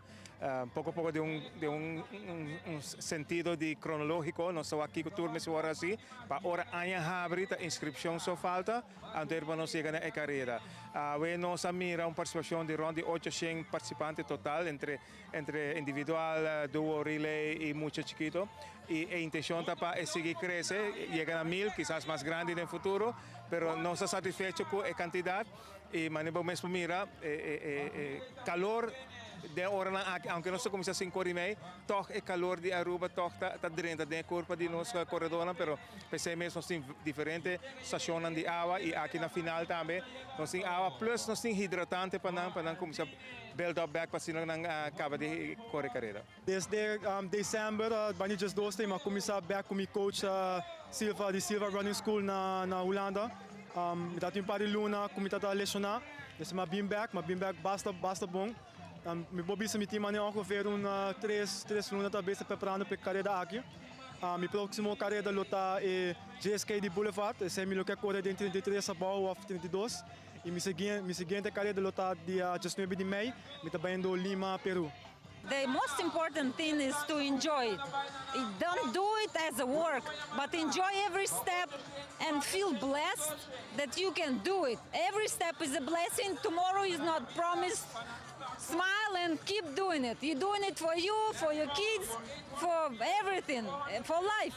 Poko poko den un den un un sentido di kronologiko nos ta wak kiko tur mester wòrdu hasi pa ora aña habri ta inskripshon so falta anto pa nos yega na e kareda. Awe nos a mira un partisipashon di rònt di ocho shen partisipante total entre entre individual, duo, relay i mucha chikito i e intenshon ta pa e sigui krese yega na mil kisas mas grandi den futuro pero nos ta satisfecho ku e kantidat. I manera bo mes por mira e kalor den oranan aki, aunke nos ta kuminsá sinku ora i mei, tòg e kalor di Aruba tòg ta drenta den e kurpa di nos koredónan, pero p'esei mes nos tin diferente stashonnan di awa i aki na final tambe nos tin awa plus nos tin hidratante pa nan, pa nan kuminsá build up bèk pa asina nan kaba di kore kareda. Desde december bani 12 mi a cuminsa bek cu mi coach Silva di Silva Running School na Hulanda. Mi ta tin un par di luna cu mi ta lesiona, dus mi a bin bek, mi a bin bek basta basta bon. Mi por bisa mi tin mane ongeveer un tres tres luna ta bes ta preparando pa e careda aki. Mi proximo careda lo ta e JSK di Boulevard, esey mi lo ke core den 33 abao of 32. Y mi mi siguiente careda lo ta dia 19 di mei, mi ta bayendo Lima, Peru. The most important thing is to enjoy it. Don't do it as a work, but enjoy every step and feel blessed that you can do it. Every step is a blessing. Tomorrow is not promised. Smile and keep doing it. You're doing it for you, for your kids, for everything, for life.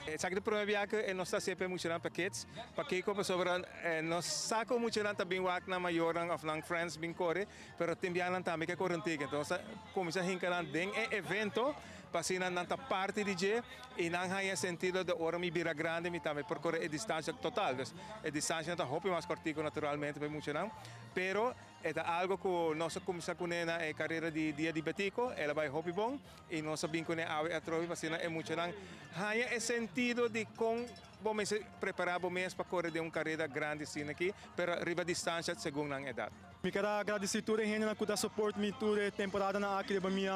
Esaki ta prome bia ku e nos ta hasié pa e muchanan pa kids. Pakiko? Pasobra nos sa ku muchanan ta bin wak nan mayornan òf nan friends bin kore, Pero tin bianan tambe ke kore un tiki. Entonces ta kuminsá hinka nan den e evento pa asina nan ta parti di dje i nan haña sentido di ora mi bira grandi mi tambe por kore e distansha total. Dus e distanshanan ta hopi mas kòrtiku naturalmente pa e muchanan. Pero e ta algu ku nos a kuminsá kuné na e karera di Dia di Betico, el a bai hopi bon i nos a bin kuné awe atrobe pa asina e muchanan haña e sentido di kon bo mester prepará bo mes pa kore den un kareda grandi asina aki, pero riba distansha segun nan edat. Mi ker a gradisí tur e hendenan ku ta support mi tur e temporadanan aki riba mi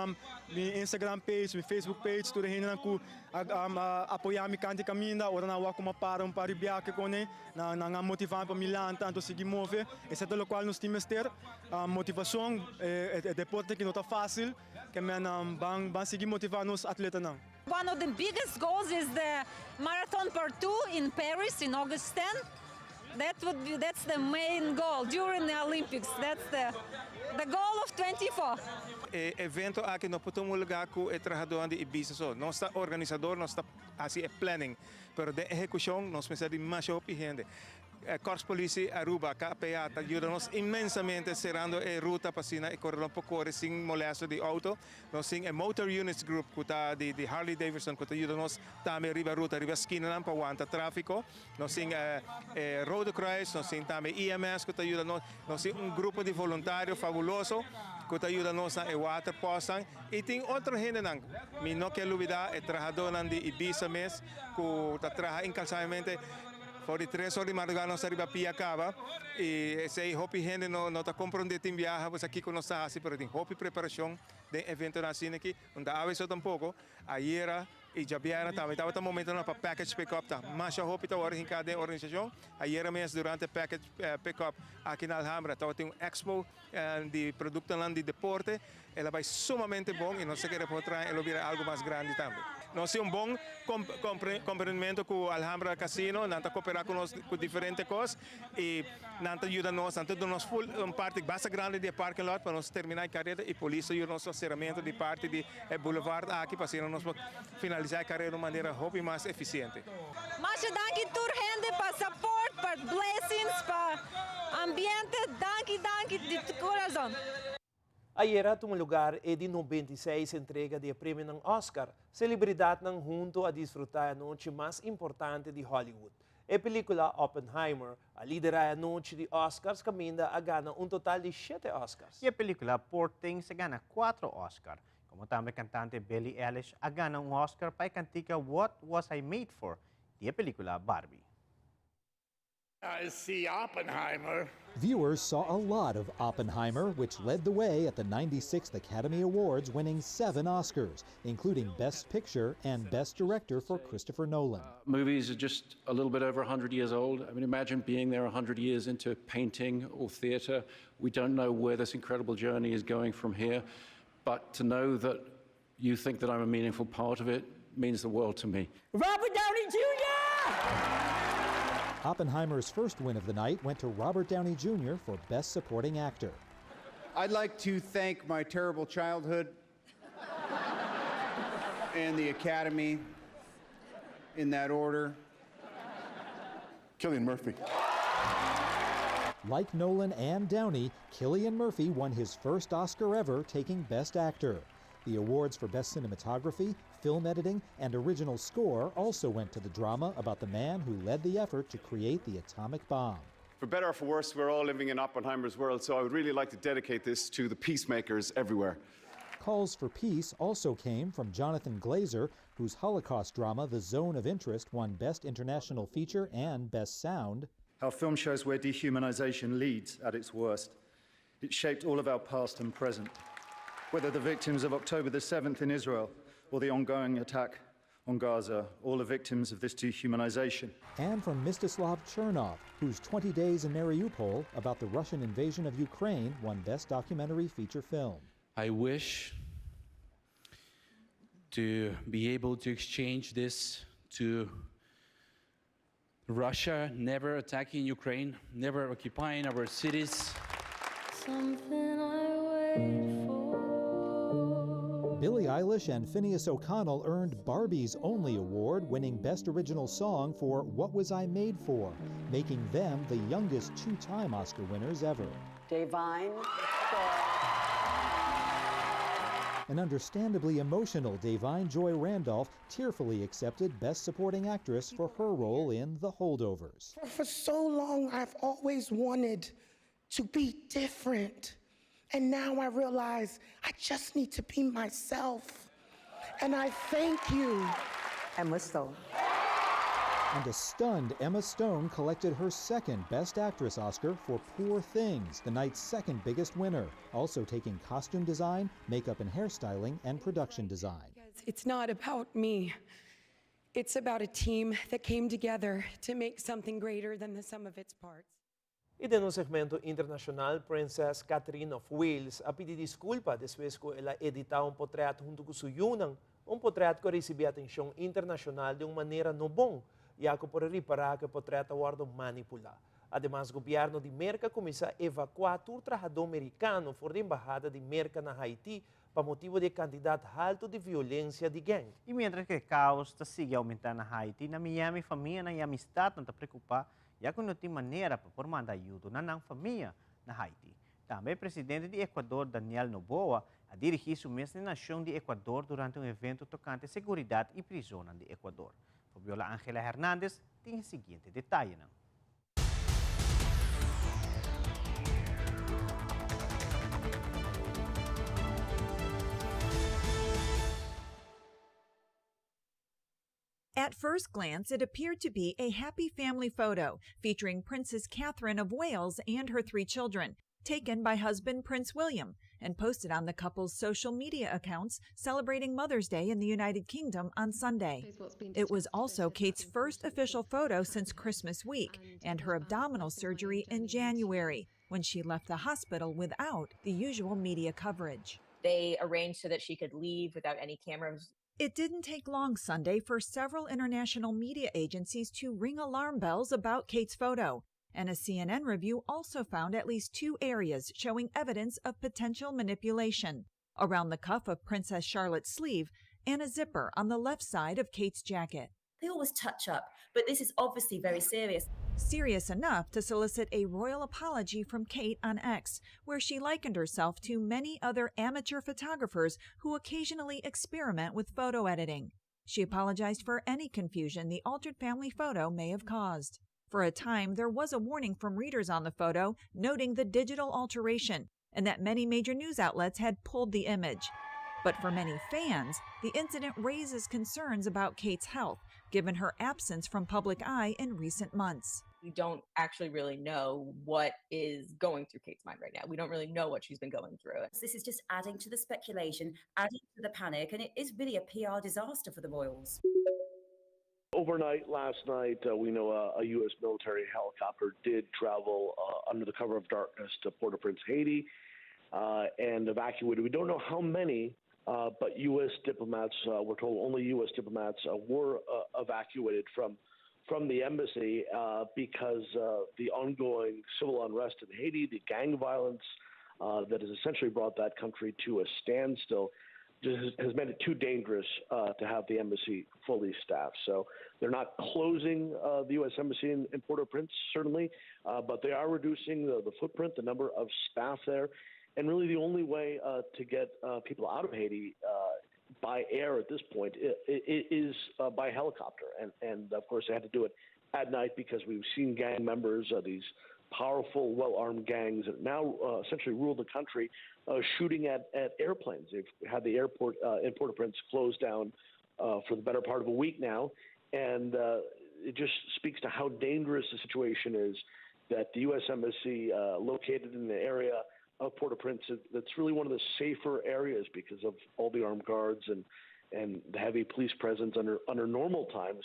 mi Instagram page, mi Facebook page, tur e hendenan ku a apoyá mi kanti kaminda, ora nan a wak ku mi a para un par di biaha kone, nan nan a motivá mi pa mi lanta anto sigui move, esei ta lokual nos tin mester, motivashon, e deporte aki no ta fásil, ke men ban ban sigui motivá nos atletanan. One of the biggest goals is the marathon part two in Paris in August 10. That would be that's the main goal during the Olympics. That's the the goal of 24. E evento aki no por tuma lugar cu e trahadornan di Ibisa so. Nos ta organisador, nos ta haci e planning, pero den ehecucion nos mester di masha hopi hende. Korps Politie Aruba, KPA, ta yuda nos inmensamente cerando e ruta pa asina e coredor por core sin molesto di auto. Nos tin e Motor Units Group cu ta di Harley Davidson cu ta yuda nos tambe riba ruta, riba skinanan pa wanta trafico. Nos tin e Rode Kruis, nos tin tambe EMS cu ta yuda nos. Nos tin un grupo di voluntario fabuloso cu ta yuda nos na e waterpostnan y tin otro hendenan. Mi no kier lubida e trahadornan di Ibisa mes cu ta traha incansablemente. For di tres or di madruga nos ta riba pia caba y esey hopi hende no ta comprende tin biaha pues kico nos ta haci pero tin hopi preparacion den eventonan asina aki. No ta awe so tampoco, ayera y djabièrnè tambe tabata momentonan pa package pick up ta masha hopi ta worde hinca den organisacion. Ayera mes durante package pick up aki na Alhambra tabatin un expo di productonan di deporte. El a bai sumamente bon y nos ta kere por traha e lo bira algo mas grandi tambe. Nos tin un bon comprendimento cu Alhambra Casino, nan ta coopera cu nos cu diferente cos y nan ta yuda nos, nan ta duna nos full un parti basta grandi di e parking lot pa nos termina e careda y polis ta yuda nos cu ceramento di parti di e boulevard aki pa asina nos por finalisa e careda di un manera hopi mas eficiente. Masha danki tur hende pa support, pa blessings, pa ambiente, danki danki di corazon. Ayera a tuma lugar e di 96 entrega di e premionan Oscar. Celebridadnan hunto a disfruta e anochi mas importante di Hollywood. E pelicula Oppenheimer a lidera e anochi di Oscars caminda a gana un total di shete Oscars. E pelicula Poor Things a gana cuatro Oscar, como tambe cantante Billie Eilish a gana un Oscar pa e cantica What Was I Made For di e pelicula Barbie. I see Oppenheimer. Viewers saw a lot of Oppenheimer, which led the way at the 96th Academy Awards, winning seven Oscars, including Best Picture and Best Director for Christopher Nolan. Movies are just a little bit over 100 years old. I mean, imagine being there 100 years into painting or theater. We don't know where this incredible journey is going from here, but to know that you think that I'm a meaningful part of it means the world to me. Robert Downey Jr.! Oppenheimer's first win of the night went to Robert Downey Jr. for Best Supporting Actor. I'd like to thank my terrible childhood and the Academy in that order. Cillian Murphy. Like Nolan and Downey, Cillian Murphy won his first Oscar ever, taking Best Actor. The awards for Best Cinematography, Film Editing, and Original Score also went to the drama about the man who led the effort to create the atomic bomb. For better or for worse, we're all living in Oppenheimer's world, so I would really like to dedicate this to the peacemakers everywhere. Calls for peace also came from Jonathan Glazer, whose Holocaust drama The Zone of Interest won Best International Feature and Best Sound. Our film shows where dehumanization leads at its worst. It shaped all of our past and present. Whether the victims of October the 7th in Israel or the ongoing attack on Gaza, all are victims of this dehumanization. And from Mstislav Chernov, whose 20 Days in Mariupol about the Russian invasion of Ukraine won Best Documentary Feature Film. I wish to be able to exchange this to Russia never attacking Ukraine, never occupying our cities. Something I wait for. Billie Eilish and Finneas O'Connell earned Barbie's only award, winning Best Original Song for What Was I Made For, making them the youngest two time Oscar winners ever. Da'Vine. An understandably emotional Da'Vine Joy Randolph tearfully accepted Best Supporting Actress for her role in The Holdovers. For so long, I've always wanted to be different. And now I realize I just need to be myself. And I thank you. Emma Stone. And a stunned Emma Stone collected her second Best Actress Oscar for Poor Things, the night's second biggest winner, also taking costume design, makeup and hairstyling, and production design. It's not about me. It's about a team that came together to make something greater than the sum of its parts. Y den un segmento internacional, Princess Catherine of Wales a pidi disculpa despues cu el a edita un potret hunto cu su yiunan, un potret cu a ricibi atencion internacional di un manera no bon, ya cu por ripara cu e potret a wordo manipula. Ademas, gobierno di Merca a cuminsa evacua tur trahador Mericano for di embahada di Merca na Haiti. pa motibo di e kantidat haltu di violensia di gèng. I miéntras ku e kaos ta sigui oumentá na Haiti, na Miami famianan i amistatnan ta preokupá ya ku no tin manera pa por manda ayudo na nan famia na Haiti. Tambe e presidente di Ecuador, Daniel Noboa, a dirigí su mes na e nashon di Ecuador durante un evento tokante seguridat i prizonnan di Ecuador. Fabiola Angela Hernandez tin e siguiente detayenan. At first glance, it appeared to be a happy family photo featuring Princess Catherine of Wales and her three children, taken by husband Prince William and posted on the couple's social media accounts celebrating Mother's Day in the United Kingdom on Sunday. It was also Kate's first official photo since Christmas week and her abdominal surgery in January, when she left the hospital without the usual media coverage. They arranged so that she could leave without any cameras. It didn't take long Sunday for several international media agencies to ring alarm bells about Kate's photo. And a CNN review also found at least two areas showing evidence of potential manipulation around the cuff of Princess Charlotte's sleeve and a zipper on the left side of Kate's jacket. They always touch up, but this is obviously very serious. Serious enough to solicit a royal apology from Kate on X, where she likened herself to many other amateur photographers who occasionally experiment with photo editing. She apologized for any confusion the altered family photo may have caused. For a time, there was a warning from readers on the photo noting the digital alteration and that many major news outlets had pulled the image. But for many fans, the incident raises concerns about Kate's health, given her absence from public eye in recent months. We don't actually really know what is going through Kate's mind right now. We don't really know what she's been going through. This is just adding to the speculation, adding to the panic, and it is really a PR disaster for the royals. Overnight last night, uh, we know a, a, U.S. military helicopter did travel uh, under the cover of darkness to Port au Prince, Haiti, uh, and evacuated. We don't know how many, uh, but U.S. diplomats, uh, we're told only U.S. diplomats uh, were evacuated from from the embassy because the ongoing civil unrest in Haiti, the gang violence that has essentially brought that country to a standstill just has made it too dangerous uh, to have the embassy fully staffed. So they're not closing uh, the U.S. Embassy in, in Port-au-Prince, certainly, uh, but they are reducing the, the, footprint, the number of staff there. And really, the only way uh, to get uh, people out of Haiti uh, by air at this point is by helicopter. And, and of course, they had to do it at night because we've seen gang members, these powerful, well armed gangs that now uh, essentially rule the country, uh, shooting at, at airplanes. They've had the airport uh, in Port au Prince closed down uh, for the better part of a week now. And uh, it just speaks to how dangerous the situation is that the U.S. Embassy, uh, located in the area of Port au Prince, that's really one of the safer areas because of all the armed guards and, and the heavy police presence under, under normal times.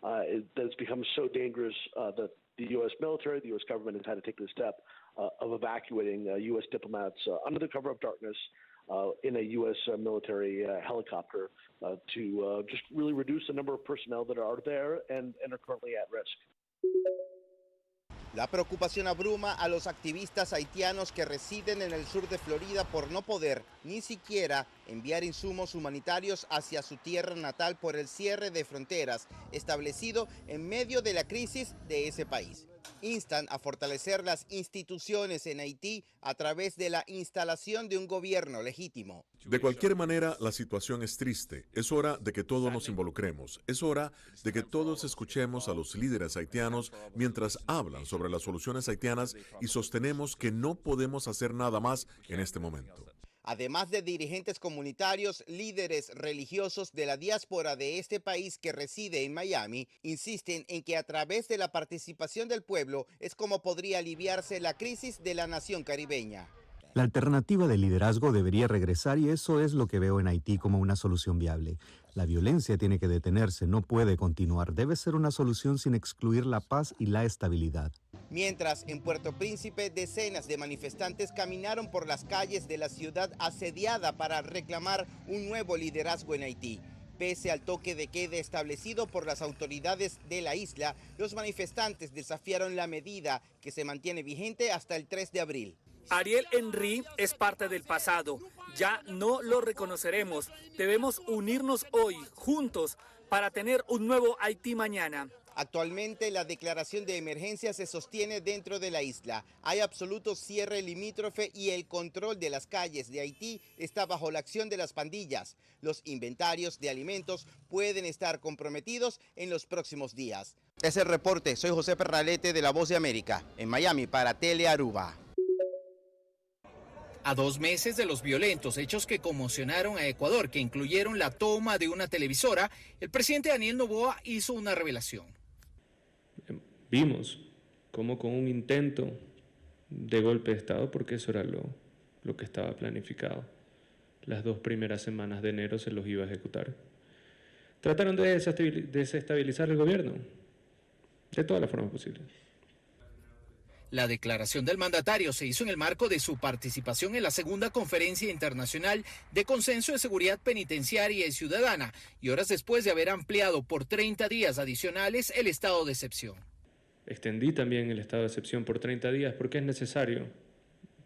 Uh, it, that it's become so dangerous uh, that the U.S. military, the U.S. government has had to take the step uh, of evacuating U.S. Uh, diplomats uh, under the cover of darkness uh, in a U.S. military helicopter to just really reduce the number of personnel that are there and, and are currently at risk. La preocupación abruma a los activistas haitianos que residen en el sur de Florida por no poder ni siquiera enviar insumos humanitarios hacia su tierra natal por el cierre de fronteras establecido en medio de la crisis de ese país. Instan a fortalecer las instituciones en Haití a través de la instalación de un gobierno legítimo. De cualquier manera, la situación es triste. Es hora de que todos nos involucremos. Es hora de que todos escuchemos a los líderes haitianos mientras hablan sobre las soluciones haitianas y sostenemos que no podemos hacer nada más en este momento. Además de dirigentes comunitarios, líderes religiosos de la diáspora de este país que reside en Miami, insisten en que a través de la participación del pueblo es como podría aliviarse la crisis de la nación caribeña. La alternativa de liderazgo debería regresar y eso es lo que veo en Haití como una solución viable. La violencia tiene que detenerse, no puede continuar. Debe ser una solución sin excluir la paz y la estabilidad. Mientras, en Puerto Príncipe, decenas de manifestantes caminaron por las calles de la ciudad asediada para reclamar un nuevo liderazgo en Haití. Pese al toque de queda establecido por las autoridades de la isla, los manifestantes desafiaron la medida que se mantiene vigente hasta el 3 de abril. Ariel Henry es parte del pasado. Ya no lo reconoceremos. Debemos unirnos hoy, juntos, para tener un nuevo Haití mañana. Actualmente la declaración de emergencia se sostiene dentro de la isla. Hay absoluto cierre limítrofe y el control de las calles de Haití está bajo la acción de las pandillas. Los inventarios de alimentos pueden estar comprometidos en los próximos días. Es el reporte. Soy José Perralete de La Voz de América, en Miami para Telearuba. A dos meses de los violentos hechos que conmocionaron a Ecuador, que incluyeron la toma de una televisora, el presidente Daniel Noboa hizo una revelación. Vimos cómo con un intento de golpe de Estado, porque eso era lo, lo que estaba planificado, las dos primeras semanas de enero se los iba a ejecutar. Trataron de desestabilizar el gobierno, de todas las formas posibles. La declaración del mandatario se hizo en el marco de su participación en la segunda conferencia internacional de consenso de seguridad penitenciaria y ciudadana y horas después de haber ampliado por 30 días adicionales el estado de excepción. Extendí también el estado de excepción por 30 días porque es necesario.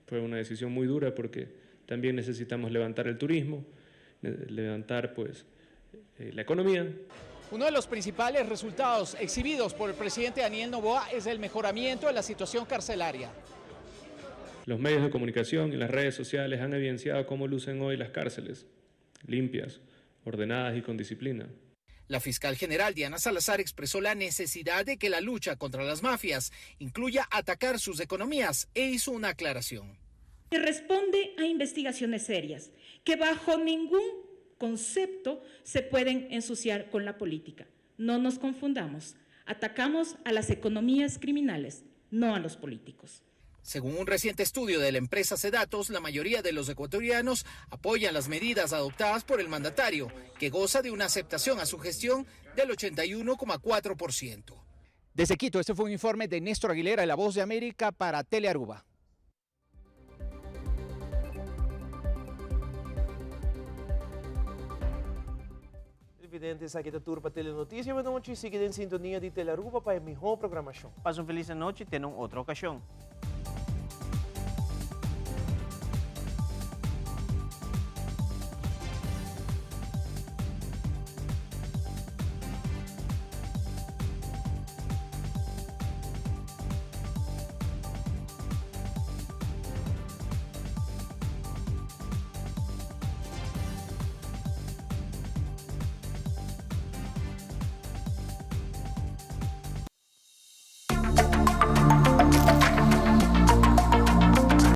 Fue una decisión muy dura porque también necesitamos levantar el turismo, levantar pues eh, la economía. Uno de los principales resultados exhibidos por el presidente Daniel Noboa es el mejoramiento de la situación carcelaria. Los medios de comunicación y las redes sociales han evidenciado cómo lucen hoy las cárceles, limpias, ordenadas y con disciplina. La fiscal general Diana Salazar expresó la necesidad de que la lucha contra las mafias incluya atacar sus economías e hizo una aclaración. Que responde a investigaciones serias, que bajo ningún concepto se pueden ensuciar con la política. No nos confundamos. Atacamos a las economías criminales, no a los políticos. Según un reciente estudio de la empresa Cedatos, la mayoría de los ecuatorianos apoyan las medidas adoptadas por el mandatario, que goza de una aceptación a su gestión del 81,4%. Desde Quito, este fue un informe de Néstor Aguilera de La Voz de América para Telearuba. Televidente, esaki ta tur pa Telenoticia Anochi. Sigui den sintonia di Telearuba pa e miho programacion. Pasa un feliz anochi, te na un otro ocasion.